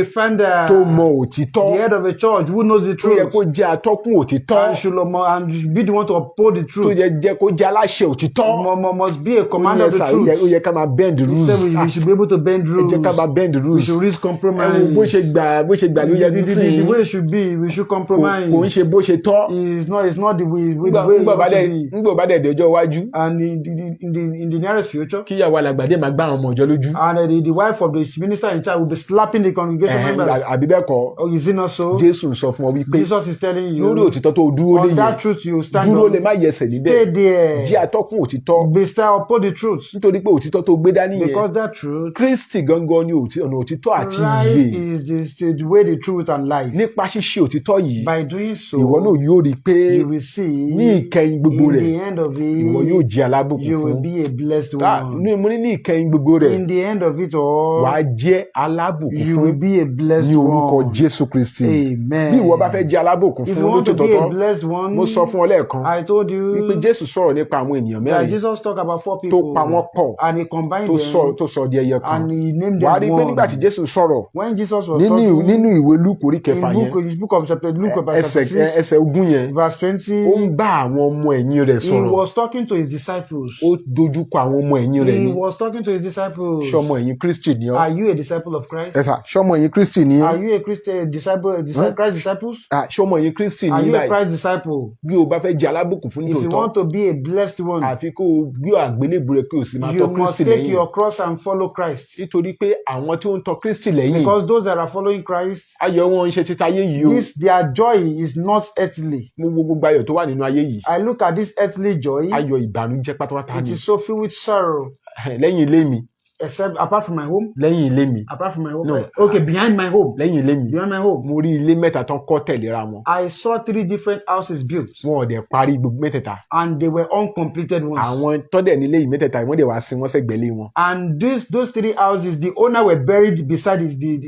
A founder, tó mọ òtítọ́, the head of a church who knows the tó yẹ truth kó jẹ́ atọ́kùn òtítọ́, and should and be the one to uphold the tó truth. yẹ jẹ́ kó jẹ́ aláṣẹ òtítọ́. Must be a Ó commander yẹ of the sà, ó truth. yẹ ká máa bend He rules. said we should be able to bend Ẹ jẹ́ ká rules. máa bend We rules. should risk Ẹ wo bó ṣe compromise. gbà, bó ṣe gbà ló yẹ The, tí the, the way it should be, we should kò ń compromise. ṣe bó ṣe tọ́. It's not the Ńgbà way it ńgbà bá ought to dẹ̀ be. ńgbà bá dẹ̀ dé ọjọ́ iwájú, And in the nearest future, kíyàwó alàgbàdé máa gbá àwọn ọmọ ìjọ lójú. and the wife of the minister in charge will be slapping the congregation members. Àbí bẹ́ẹ̀ kọ́? Oh, is it not so? Jésù ń sọ fún ọ wípé Jesus is telling lórí you, òtítọ́ tó dúró lé on yẹn, that truth you stand dúró lè on, má yẹsẹ̀ níbẹ̀. stay there. Jẹ́ atọ́kùn òtítọ́. Be still uphold the truth. Nítorí pé òtítọ́ tó gbé dání yẹn, Because that truth, Kristi gangan ni ọ̀nà òtítọ́ àti Christ ìyè. is the way, the truth, and life. Nípa ṣíṣe òtítọ́ yìí, By doing so, ìwọ náà yóò rí i pé you will see ní ìkẹyìn gbogbo in rẹ̀, the end of ìwọ yóò it, jẹ́ alábùkún you will fún. be a blessed Ah, one. Mo ní ní ìkẹyìn gbogbo rẹ̀, In the end of it all, wàá jẹ́ alábùkún you fún will be a blessed ní orúkọ one. Jésù Kristi. Amen. Bí ìwọ bá fẹ́ jẹ́ alábùkún If fún you want to be a lótòtọ́, blessed one, mo sọ fún ọ lẹ́ẹ̀kan I told you wípé Jésù sọ̀rọ̀ nípa àwọn ènìyàn that mẹ́rin Jesus talked about four tó people pa wọ́n pọ̀, and he combined tó sọ them tó sọ di ẹyọ kan. and he named Wàá them rí i pé nígbà tí one. Jésù sọ̀rọ̀ When Jesus was nínú talking nínú ìwé Lúùkù orí kẹfà in yẹn, book, in book of chapter Luke chapter ẹsẹ̀ 6, ẹsẹ̀ 20 yẹn, verse 20, ó ń bá àwọn ọmọ ẹ̀yìn rẹ̀ he sọ̀rọ̀. was talking to his disciples. Ó dojúkọ àwọn ọmọ ẹ̀yìn rẹ̀ He ni. was talking to his disciples. Ṣọmọ ẹ̀yìn Kristi ni ọ́? Are you a disciple of Christ? Ẹ̀sà, ṣọmọ ẹ̀yìn Kristi ni ọ́? Are you a Christian, a disciple, a disciple, Christ disciples? Ah, ṣọmọ ẹ̀yìn Kristi Are ni you a báyìí? Christ disciple? Bí o bá fẹ́ jẹ́ alábùkún fún If you nítòótọ́, want to be a blessed one, àfi kó o gbé àgbélébùú rẹ kí o sì máa you tọ̀ must Kristi take lẹ́yìn. your cross and follow Christ. Nítorí pé àwọn tí ó ń tọ̀ Kristi lẹ́yìn, Because those that are following Christ, ayọ̀ wọn ń ṣe títa ayé yìí o. this their joy is not earthly. Mo wo gbogbo ayọ̀ tó wà nínú ayé yìí, I look at this earthly joy, ayọ̀ ìbànújẹ́ pátápátá it ni. is so filled with sorrow. Lẹ́yìn ilé mi, Except apart from my home, lẹ́yìn ilé mi, apart from my home, No. okay, behind my home, lẹ́yìn ilé mi, behind my home, mo rí ilé mẹ́ta tán kọ́ tẹ̀léra wọn. I saw three different houses built, Wọn ò dẹ̀ parí gbogbo mẹ́tẹ̀ẹ̀ta. and they were uncompleted ones. Àwọn tọ́dẹ̀ nílé yìí mẹ́tẹ̀ẹ̀ta, wọ́n dẹ̀ wá sin wọ́n sẹ́gbẹ̀ẹ́ lé wọn. And those three houses, the owner were buried beside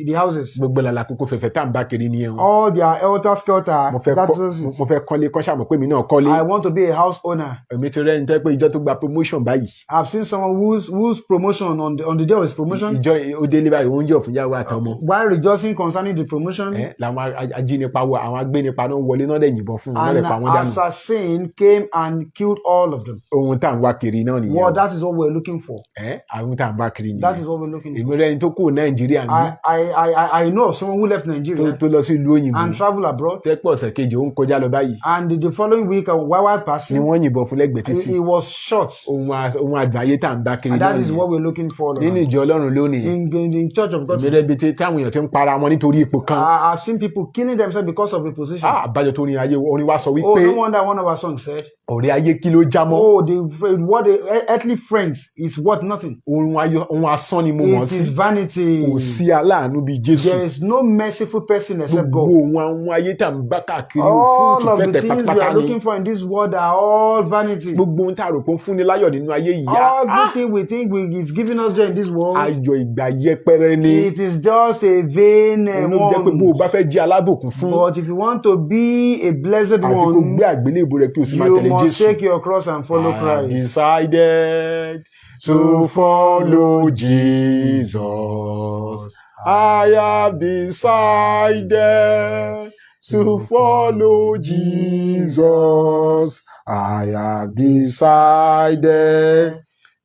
the houses. Gbogbo làlà kókó fẹ̀fẹ̀ tá à ń bá kiri nìyẹn o. All their helter skelter. Mo fẹ́ That kọ́ is it. mo fẹ́ kọ́lé kọ́ ṣàmọ̀ pé mi náà kọ́lé. I want to be a house owner. Èmi ti rẹ́ni tẹ́ pé ìjọ tó gba promotion báyìí, I've seen someone whose promotion on the day of his promotion, ìjọ ó délé báyìí, ó ń yọ̀ fún ìyàwó àtọmọ. while rejoicing concerning the promotion, Ẹ làwọn ajínipa wọ, àwọn agbénipa náà wọlé náà dẹ̀ yìnbọn fún wọn náà an dẹ̀ pa wọ́n dànù. assassin came and killed all of them. Ohun tá à ń wá kiri náà nìyẹn Well, o. that is what we're looking for. Ẹ àwọn tá à ń wá kiri That nìyẹn. is what we're looking for. Èmi rẹ́ni tó kúrò Nàìjíríà ní I know of someone who left tó Nigeria tó lọ sí ìlú òyìnbó, and traveled abroad, tẹ́pọ̀ ọ̀sẹ̀ kejì ó ń kọjá lọ báyìí, and the following week, while ni passing, wọ́n yìnbọn fún lẹ́gbẹ̀ẹ́ títì. he was shot. Ohun àgbáyé tá à ń bá kiri And náà that is nìyẹn. what we're looking for. Nínú ìjọ Ọlọ́run lónìí, In Church of God, èmi rẹ́bi tí táwọn èèyàn ti ń para wọn nítorí ipò kan. I've seen people killing themselves because of a position. Ah, àbájọ tó ní ayé orin wa sọ Oh, wípé no wonder one of our songs said, ọ̀rẹ́ ayé kí ló já mọ́? "Oh, the what the earthly friends is worth nothing. Ohun ayọ̀, ohun asán ni mo mọ̀ It sí. is vanity. Kò sí aláàánú bíi Jésù. There is no merciful person except Gbogbo God. ohun àwọn ayé tá à ń bá káàkiri, All òfúrufú of the fẹ́tẹ̀ things we pátápátá are ni. looking for in this world are all vanity. Gbogbo ohun tá a rò pé ó ń fúnni láyọ̀ nínú ayé yìí, All good thing we think is giving us joy in this world, ayọ̀ ìgbà yẹpẹrẹ ni. it is just a vain Òun ló jẹ́ pé bó o one. bá fẹ́ jẹ́ alábùkún fún, But if you want to be a blessed àfi kó one, gbé àgbélébùú rẹ kí o sì máa you tẹ̀lé must Jésù. take your cross and follow I have Christ. decided to follow Jesus. I have decided to follow Jesus. I have decided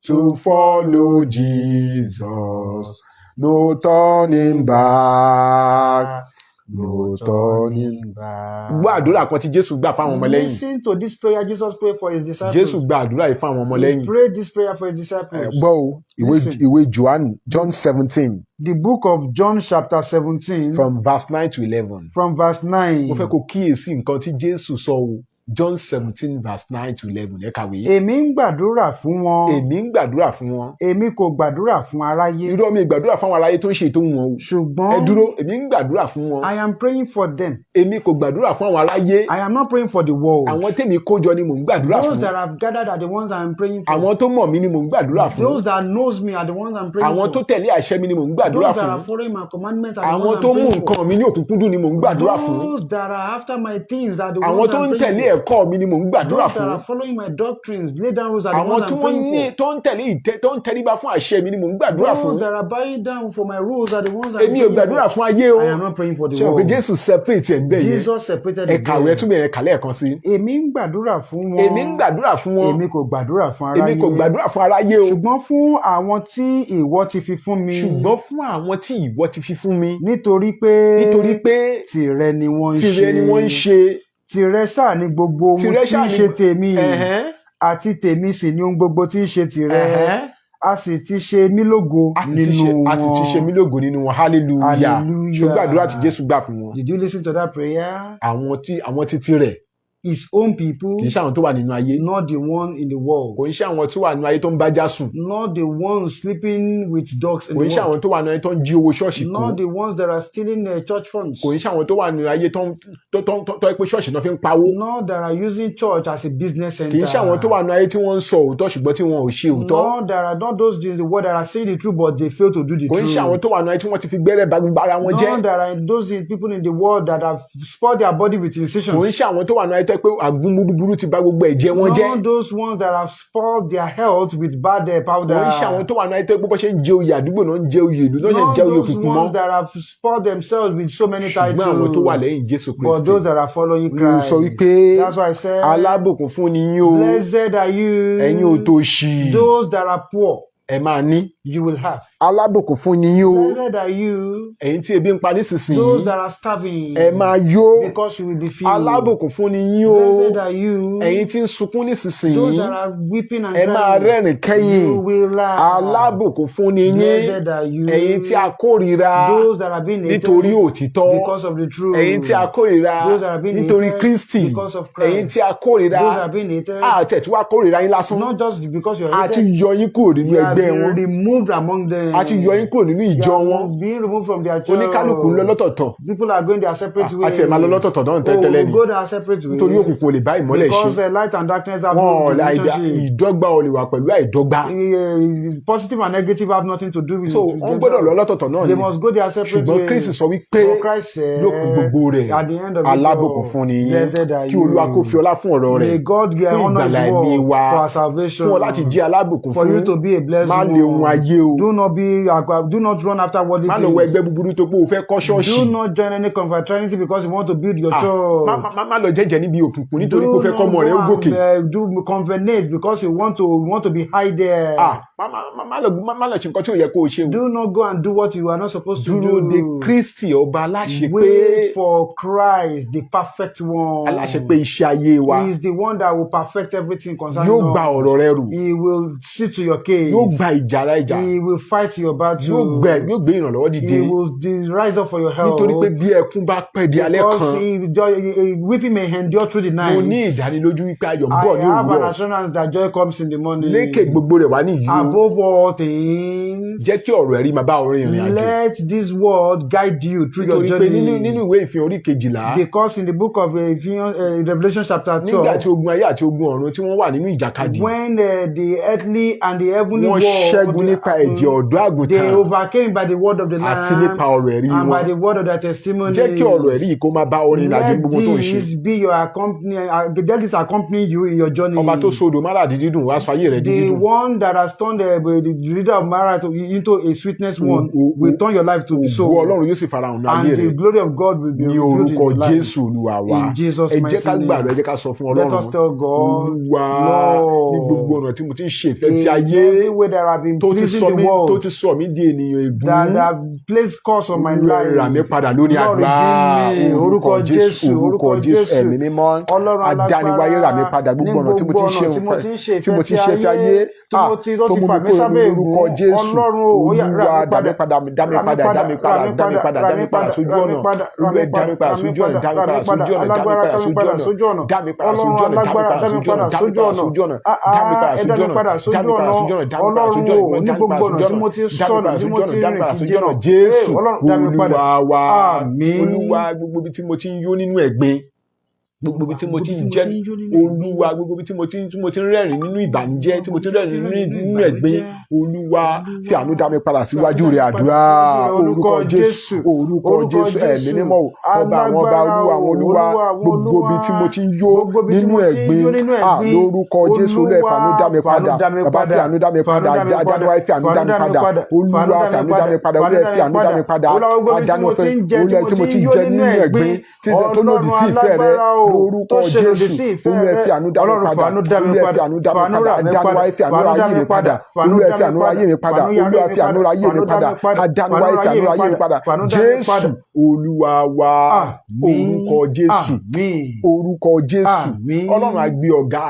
to follow Jesus. No turning back. No turning back. Gbọ́ àdúrà kan tí Jésù gbà fáwọn ọmọlẹ́yìn. Listen to this prayer Jesus prayed for his disciples. Jésù gba àdúrà yìí fún àwọn He ọmọlẹ́yìn. prayed this prayer for his disciples. Gbọ́ o, ìwé Listen. ìwé Johannu, John 17, The book of John chapter 17, from verse 9 to 11. from verse 9. Mo fẹ́ kó kíyèsí nǹkan tí Jésù sọ o. John 17 verse 9 to 11. Ẹ kàwé. Èmi ń gbàdúrà fún wọn. Èmi ń gbàdúrà fún wọn. Èmi kò gbàdúrà fún aráyé. Irọ́, mi gbàdúrà fún àwọn aráyé tó ń ṣe ètò wọn o. Ṣùgbọ́n Ẹ dúró, èmi ń gbàdúrà fún wọn. I am praying for them. Èmi kò gbàdúrà fún àwọn aráyé. I am not praying for the world. Àwọn tèmi kó jọ ni mò ń gbàdúrà Those fún. that I've gathered are the ones I am praying for. Àwọn tó mọ̀ mí ni mò ń gbàdúrà fún. Those that knows me are the ones I'm praying Àwọn for. tó tẹ̀lé àṣẹ mi ni mò ń gbàdúrà Those that fún. are following my commandments are the Àwọn ones tó I'm mú praying for. nǹkan mi ní òkúnkúndùn ni mò ń gbàdúrà fún. Those that are after my things are the Àwọn ones tó I'm ń praying tẹ̀lé for. ẹ̀kọ́ mi ni mò ń gbàdúrà Those that fún. are following my doctrines, lay down rules are the Àwọn ones tí I'm wọ́n praying ní for. tó ń tẹ̀lé ìtẹ́ tó ń tẹríba fún àṣẹ mi ni mò ń gbàdúrà fún. Those that are bowing down for my rules are the ones I'm Èmi ò praying gbàdúrà for. fún ayé o. I am not praying for the Ṣé o pé world. Jésù separate ẹ̀ ń bẹ̀ yẹn? Jesus separated Ẹ the kàwé, ẹ two. túbọ̀ ẹ kà lẹ́ẹ̀kan sí. Èmi ń gbàdúrà fún wọn. Èmi ń gbàdúrà fún wọn. Èmi kò gbàdúrà fún Èmi kò aráyé. gbàdúrà fún aráyé o. Ṣùgbọ́n fún àwọn tí ìwọ ti fi fún mi. Ṣùgbọ́n fún àwọn tí ìwọ ti fi fún mi. Nítorí pé Nítorí pé tìrẹ ni wọ́n ń ṣe. tìrẹ ni wọ́n ń ṣe. Tìrẹ sáà ni gbogbo ohun Tìrẹ tí ṣáà í ni ṣe tèmi. Àti tèmi sì ni ohun gbogbo tí í ṣe tìrẹ. A sì ti ṣe mí lógo A sì ti ṣe nínú a sì ti ṣe wọn. mí lógo nínú wọn. Hallelujah. Hallelujah. Ṣùgbọ́n àdúrà tí Jésù gbà fún wọn. Did you listen to that prayer? Àwọn tí àwọn títí rẹ̀. His own people, Kì í ṣe àwọn tó wà nínú ayé. not the one in the world, Kò ń ṣe àwọn tó wà nínú ayé tó ń bájá sùn. not the ones sleeping with dogs in Kò ń the ṣe world, àwọn tó wà nínú ayé tó ń jí owó ṣọ́ọ̀ṣì kó. not the ones that are stealing church funds, Kò ń ṣe àwọn tó wà nínú ayé tó ń tó tó tó tó pé ṣọ́ọ̀ṣì náà fi ń pawó. not that are using church as a business Kì center. í ṣe àwọn tó wà nínú ayé tí wọ́n ń sọ òótọ́ ṣùgbọ́n tí wọn ò ṣe òótọ́. Not that are not those in the world that are saying the truth but they fail to do the Kò ń truth. ṣe àwọn tó wà nínú ayé tí wọ́n ti fi gbẹ́rẹ́ ba gbogbo ara wọn jẹ́. Not that are those people in the world that have spoiled their body with incisions. Kò ń ṣe àwọn tó wà nínú ayé tó pé àgúnmu búburú ti bà gbogbo ẹ̀jẹ̀ wọn jẹ́. Not those ones that have spoiled their health with bad powder. Kò ń ṣe àwọn tó wà nínú ayé tó pé bó ṣe ń jẹ oyè àdúgbò náà ń jẹ oyè ìlú náà ṣe ń Not jẹ oyè those òkùnkùn mọ́. ones that have spoiled themselves with so many titles. Ṣùgbọ́n àwọn tó wà lẹ́yìn Jésù But Kristi. those that are following Mo Christ. sọ wípé That's why I said, alábùkún fún ni yín o. blessed are you, Ẹ̀yin òtòṣì, those that are poor, ẹ máa ní. you will have. Alábùkún fún ni yín o. Blessed are you, Ẹ̀yin tí ebi ń pa nísinsìnyí, those that are starving, ẹ máa yó. because you will be filled. Alábùkún fún ni yín o. Blessed are you, Ẹ̀yin tí ń sunkún nísinsìnyí, those that are weeping and ẹ máa crying, rẹ́rìn kẹ́yìn. you will laugh. Alábùkún fún ni yín. Blessed are you, Ẹ̀yin tí a kórìíra those that are being hated nítorí òtítọ́. because of the truth. Ẹ̀yin tí a kórìíra Those that are being nítorí hated Kristi. because of Christ. Ẹ̀yin tí a kórìíra, Those that are being hated, àtẹ̀ tí wàá kórìíra yín lásán. not just because you are A ti hated, yọ yín kúrò nínú you have ẹgbẹ́ been wọn. removed among them. A ti yọ yín kúrò nínú You ìjọ are wọn. being removed from their church. Oníkálukú ń lọ lọ́tọ̀ọ̀tọ̀. People are going their separate ways. Àti ẹ̀ máa lọ lọ́tọ̀ọ̀tọ̀ náà Oh, tẹ́tẹ́lẹ̀ we ni. go their separate ways. Nítorí òkùnkùn ò lè bá ìmọ́lẹ̀ ṣe. Because light and darkness have Wọn no ò relationship. ìdọ́gba ò lè wà pẹ̀lú àìdọ́gba. Positive and negative have nothing to do with So with wọ́n gbọ́dọ̀ lọ lọ́tọ̀ọ̀tọ̀ náà They ni. must go their separate Ṣùgbọ́n ways. Kristi sọ wípé But Christ said, lópin gbogbo rẹ̀, at the end of it alábùkún all, fún ni yín. blessed are Kí you. Olúwa kó fi ọlá fún ọ̀rọ̀ rẹ̀. May God give Fún honor his ìgbàlà ẹ̀mí word wa. for our salvation. Fún ọ láti jẹ́ alábùkún For you fún. to be a blessed Má lé ohun one. ayé o. Do not run after worldly Má lọ wọ things. ẹgbẹ́ búburú tó pé o fẹ́ kọ́ ṣọ́ọ̀ṣì. Do not join any confraternity because you want to build your Ah, church. má lọ jẹ́jẹ́ níbi òkùnkùn nítorí pé o Do fẹ́ not kọ́mọ rẹ ó go gòkè. and do convenate because you want to be high there. Ah, má lọ ṣe nǹkan tí ò yẹ kó o ṣe o. Do not go and do what you are not supposed to Dúró de do. Kristi ọba aláṣepé. Wait for Christ, the perfect one. Aláṣepé iṣẹ́ ayé wa. He is the one that will perfect everything concerning Yóò gba us. ọ̀rọ̀ rẹ rù. He will see to your case. Yóò gba ìjà rẹ ìjà. He will fight your battle. Yóò gbé ìrànlọ́wọ́ dìde. He will rise up for your help. Nítorí pé bí ẹkún bá pẹ́ di alẹ́ Because kan, weeping may endure through the night. mo ní ìdánilójú wípé ayọ̀ ń bọ̀ I ní have an òwúrọ̀. assurance that joy comes in the morning. Lékè gbogbo rẹ̀ wá nìyí o. Above all things, Jẹ́ kí ọ̀rọ̀ ẹ̀rí máa bá ọ rin ìrìn àjò. let this word guide you through your Nítorí pé journey. nínú ìwé ìfihàn orí 12, Because in the book of Ephesians, Revelation chapter nígbà tí 12, ogun ayé àti ogun ọ̀run tí wọ́n wà nínú ìjàkadì, when the earthly and the heavenly wọ́n world, ṣẹ́gun nípa ẹ̀jẹ̀ ọ̀dọ́ they àgùntàn overcame by the word of the àti Lamb nípa ọ̀rọ̀ ẹ̀rí and by wọn. the word of their testimony. Jẹ́ kí ọ̀rọ̀ ẹ̀rí yìí kó máa bá ọ rin ìrìn àjò Let gbogbo tó ń ṣe. this be your accompany, let this accompany you in your journey. Ọba tó sọ odò Márà di dídùn wá sọ ayé rẹ̀ di The dídùn. one that has turned the leader of Mara into a sweetness one will turn your life to be so. Ògo Ọlọ́run yóò sì farahàn ní ayé And the rẹ̀. glory of God will be Ní revealed in orúkọ your life. Jésù Olúwa wa. In Jesus' Ẹ jẹ́ ká mighty gbàdúrà, name. ẹ jẹ́ ká sọ fún Let Ọlọ́run. us tell God, Olúwa, ní gbogbo Lord, ọ̀nà tí mo ti ń ṣe ìfẹ́ ti in ayé every way that I've been tó ti pleasing sọ the mí tó world, ti sọ mí di ènìyàn ègún. that have placed curse on my Olúwa, life. rà mí padà lónìí Lord, àdúrà. redeem me. Orúkọ Jésù, orúkọ Jésù, Jésù. ẹ̀mí mímọ́. Ọlọ́run Adániwáyé rà mí alágbára, padà ní gbogbo ọ̀nà tí mo ti gbogbo ń ṣe ọ̀nà tí mo ti ń ṣe ìfẹ́ tí mo ìfẹ́ ti ń ṣe ìfẹ́ ayé, tí ah, mo ti tó tó ti mú fà mi mí kúrò sábẹ́ nínú orúkọ ègún. Jésù. Ọlọ́run o, ó yá, rà Olúwa, mí dá mi padà, padà, dá mi rà mí padà, dá padà, mi rà padà, mí dá mi padà, padà, rà dá mí mi padà padà, sójú rà mí ọ̀nà. padà, rà Olúwa, mí dá mi padà, padà rà mí sójú ọ̀nà, padà, dá mi rà padà mí padà, sójú ọ̀nà, dá mi alágbára padà dá mi sójú padà ọ̀nà, sójú ọ̀nà. dá mi padà Ọlọ́run sójú ọ̀nà, dá mi alágbára, padà dá mi sójú ọ̀nà, padà dá mi sójú padà ọ̀nà. sójú ọ̀nà, Ah, dá mi padà ah, ẹ dá sójú mi ọ̀nà, padà dá sójú mi padà ọ̀nà. sójú ọ̀nà, dá mi padà Ọlọ́run sójú o, ọ̀nà, ní dá mi gbogbo padà ọ̀nà sójú tí ọ̀nà, mo ti ń dá mi sọnù, padà tí sójú mo ọ̀nà, ti ń dá mi rìn padà kí sójú jìnnà. ọ̀nà. Jésù Ee, Ọlọ́run dá mi padà. Olúwa wa. Àmín. Olúwa, gbogbo ibi tí mo ti ń yó nínú ẹ̀gbin, gbogbo ibi tí mo ti ń jẹ́, Olúwa, gbogbo ibi tí mo ti ń rẹ́rìn nínú ìbànújẹ́, tí mo ti ń rẹ́rìn nínú ẹ̀gbin, Olúwa, fi àánú dá mi padà síwájú rẹ̀. Àdúrà. Orúkọ Jésù, orúkọ Jésù, ẹ̀mí mímọ́ o, ọba àwọn ọba, Olúwa àwọn olúwa, gbogbo ibi tí mo ti ń yó nínú ẹ̀gbin, à lórúkọ Jésù, Olúwa, fi àánú dá mi padà. Bàbá, fi àánú dá mi padà. Adániwáyé, fi àánú dá mi padà. Olúwa, fi àánú dá mi padà. Olúwa, fi àánú dá mi padà. Adániwáyé, Olúwa, tí mo ti jẹ nínú ẹ̀gbin tó lòdì sí ìfẹ́ rẹ, lórúkọ Jésù, Olúwa, fi àánú dá mi padà. Olúwa, fi àánú dá mi padà. Adániwáyé, fi àánú ra ayé mi padà. Olúwa, fi àánú ra ayé mi padà. Olúwa, fi àánú ra ayé mi padà. Adániwáyé, fi àánú ra ayé mi padà. Jésù Olúwa wa. Orúkọ Jésù, orúkọ Jésù. Ọlọ́run á gbé ọ̀gá,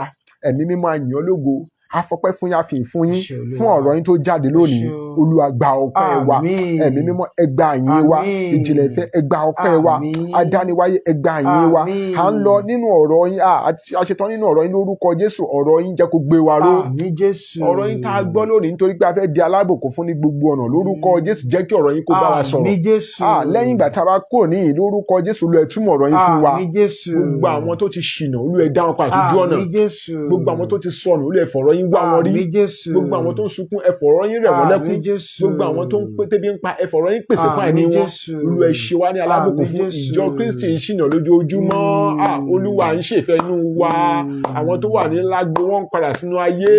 ẹ̀mí mímọ́, á yìn ọ́ lógo. A fọpẹ́ fún yín, a fìyìn fún yín Ẹ ṣé Olúwa. fún ọ̀rọ̀ yín tó jáde lónìí. Ẹ ṣé o. Olúwa, gba ọpẹ́ wa. Àmín. Ẹ̀mí mímọ́, ẹ gba ìyìn wa. Àmín. Ìjìnlẹ̀ ìfẹ́, ẹ gba ọpẹ́ wa. Àmín. Adániwáyé, ẹ gba ìyìn wa. Àmín. À ń lọ nínú ọ̀rọ̀ yín, a ṣetán nínú ọ̀rọ̀ yín lórúkọ Jésù. Ọ̀rọ̀ yín, jẹ́ kó gbé wa ró. Àmín Jésù. Ọ̀rọ̀ yín tá a gbọ́ lónìí, nítorí pé a fẹ́ di alábòkún fún ní gbogbo ọ̀nà, lórúkọ Jésù, jẹ́ kí ọ̀rọ̀ yín kó bá wa sọ̀rọ̀. Àmín Jésù. Lẹ́yìn ìgbà tá a bá kúrò níyìn, lórúkọ Jésù, Olúwa, ẹ túmọ̀ ọ̀rọ̀ yín fún wa. Àmín Jésù. Gbogbo àwọn tó ti ṣìnà, Olúwa, ẹ dá wọn padà sójú ọ̀nà. Àmín Jésù. Gbogbo àwọn tó ti sọnù, Olúwa, ẹ fọ̀rọ̀ yín wá wọn rí. Àmín Jésù. Gbogbo àwọn tó ń sunkún, ẹ fọ̀rọ̀ yín rẹ̀ wọ́n lẹ́kún. Àmín Jésù. Gbogbo àwọn tó ń pé tẹ́bí ń pa, ẹ fọ̀rọ̀ yín pèsè fún àìní Àmín wọn. Jésù. Olúwa, ẹ ṣe wá ní alábùkún Àmín fún. Jésù. Ìjọ Kristi ń ṣìnà lójoojúmọ́. Olúwa, ń ṣèfẹ́ inú wa. Àwọn tó wà ní lágbo, wọ́n ń padà sínú ayé.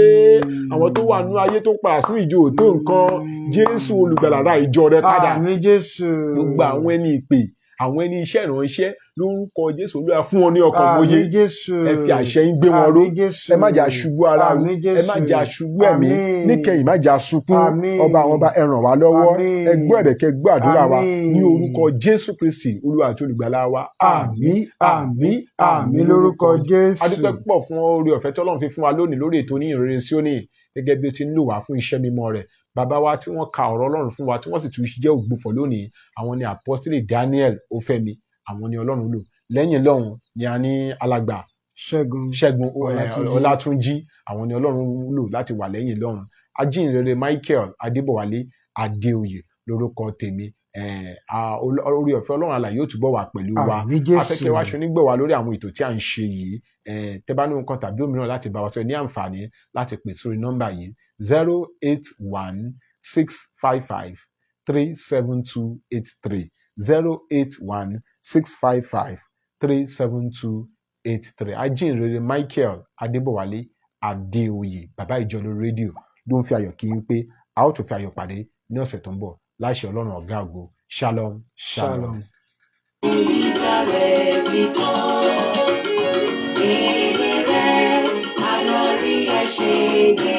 Àwọn tó wà nínú ayé tó ń padà sínú ìjọ òtó nǹkan. Jésù olùgbàlà, ra ìjọ rẹ padà. Àmín Jésù. Gbogbo àwọn ẹni ìpè, àwọn ẹni iṣẹ́ ìránṣẹ́, lórúkọ Jésù, Olúwa, fún wọn ní ọkàn mòye. Àmín Jésù. Ẹ fi àṣẹ yín gbé wọn ró. Àmín Jésù. Ẹ má jà ṣubú ara o. Àmín Jésù. Ẹ má jà ṣubú ẹ̀mí. Àmín. Níkẹyìn, má jà sunkún. Àmín. Ọba àwọn ọba, ẹ ràn wá lọ́wọ́. Àmín. Ẹ gbọ́ ẹ̀bẹ̀, kẹ́ gbọ́ àdúrà wa. Àmín. Ní orúkọ Jésù Kristi, Olúwa àti olùgbàlà wa. Àmín, àmín, àmín lórúkọ Jésù. A dúpẹ́ púpọ̀ fún oore ọ̀fẹ́ tí Ọlọ́run fi fún wa lónìí lórí ètò Oníhìnrere Síónì, gẹ́gẹ́ bí ó ti ń lò wá fún iṣẹ́ mímọ́ rẹ̀. Bàbá wa tí wọ́n ka ọ̀rọ̀ Ọlọ́run fún wa, tí wọ́n sì tún jẹ́ ògbufọ̀ lónìí, àwọn ni Apọ́sítélì Daniel Ọfẹ́mi. Àwọn ni Ọlọ́run lò. Lẹ́yìn lọ́hùn ni a ní alàgbà Ṣẹ́gun Ṣẹ́gun Ọlátúnjí. Ọlátúnjí. Àwọn ni Ọlọ́run lò láti wà lẹ́yìn lọ́hùn. Ajínrere Michael Adébọ̀wálé Adéoyè lórúkọ tèmi. Oore ọ̀fẹ́ Ọlọ́run alààyè yóò túbọ̀ wà pẹ̀lú wa. Àmín Jésù. A fẹ́ kẹ́ wá ṣonígbọ̀wọ́ wa lórí àwọn ètò tí à ń ṣe yìí. Tẹ́ bá ní nǹkan tàbí òmíràn láti bá wa sọ, ẹ ní àǹfààní láti pè sórí nọ́mbà yìí: 08165537283, 08165537283. Ajínrere Michael Adébọ̀wálé Adéoyè, bàbá ìjọ lórí rédíò, ló ń fi ayọ̀ kí n pé a ó tún fi ayọ̀ pàdé ní ọ̀sẹ̀ tó ń bọ̀ láṣẹ Ọlọ́run ọ̀gá ògo. Shalom, shalom. Shalom. Ìjà rẹ̀ ti tán. Èrè rẹ̀, àlọ́rí ẹ̀ ṣe dé.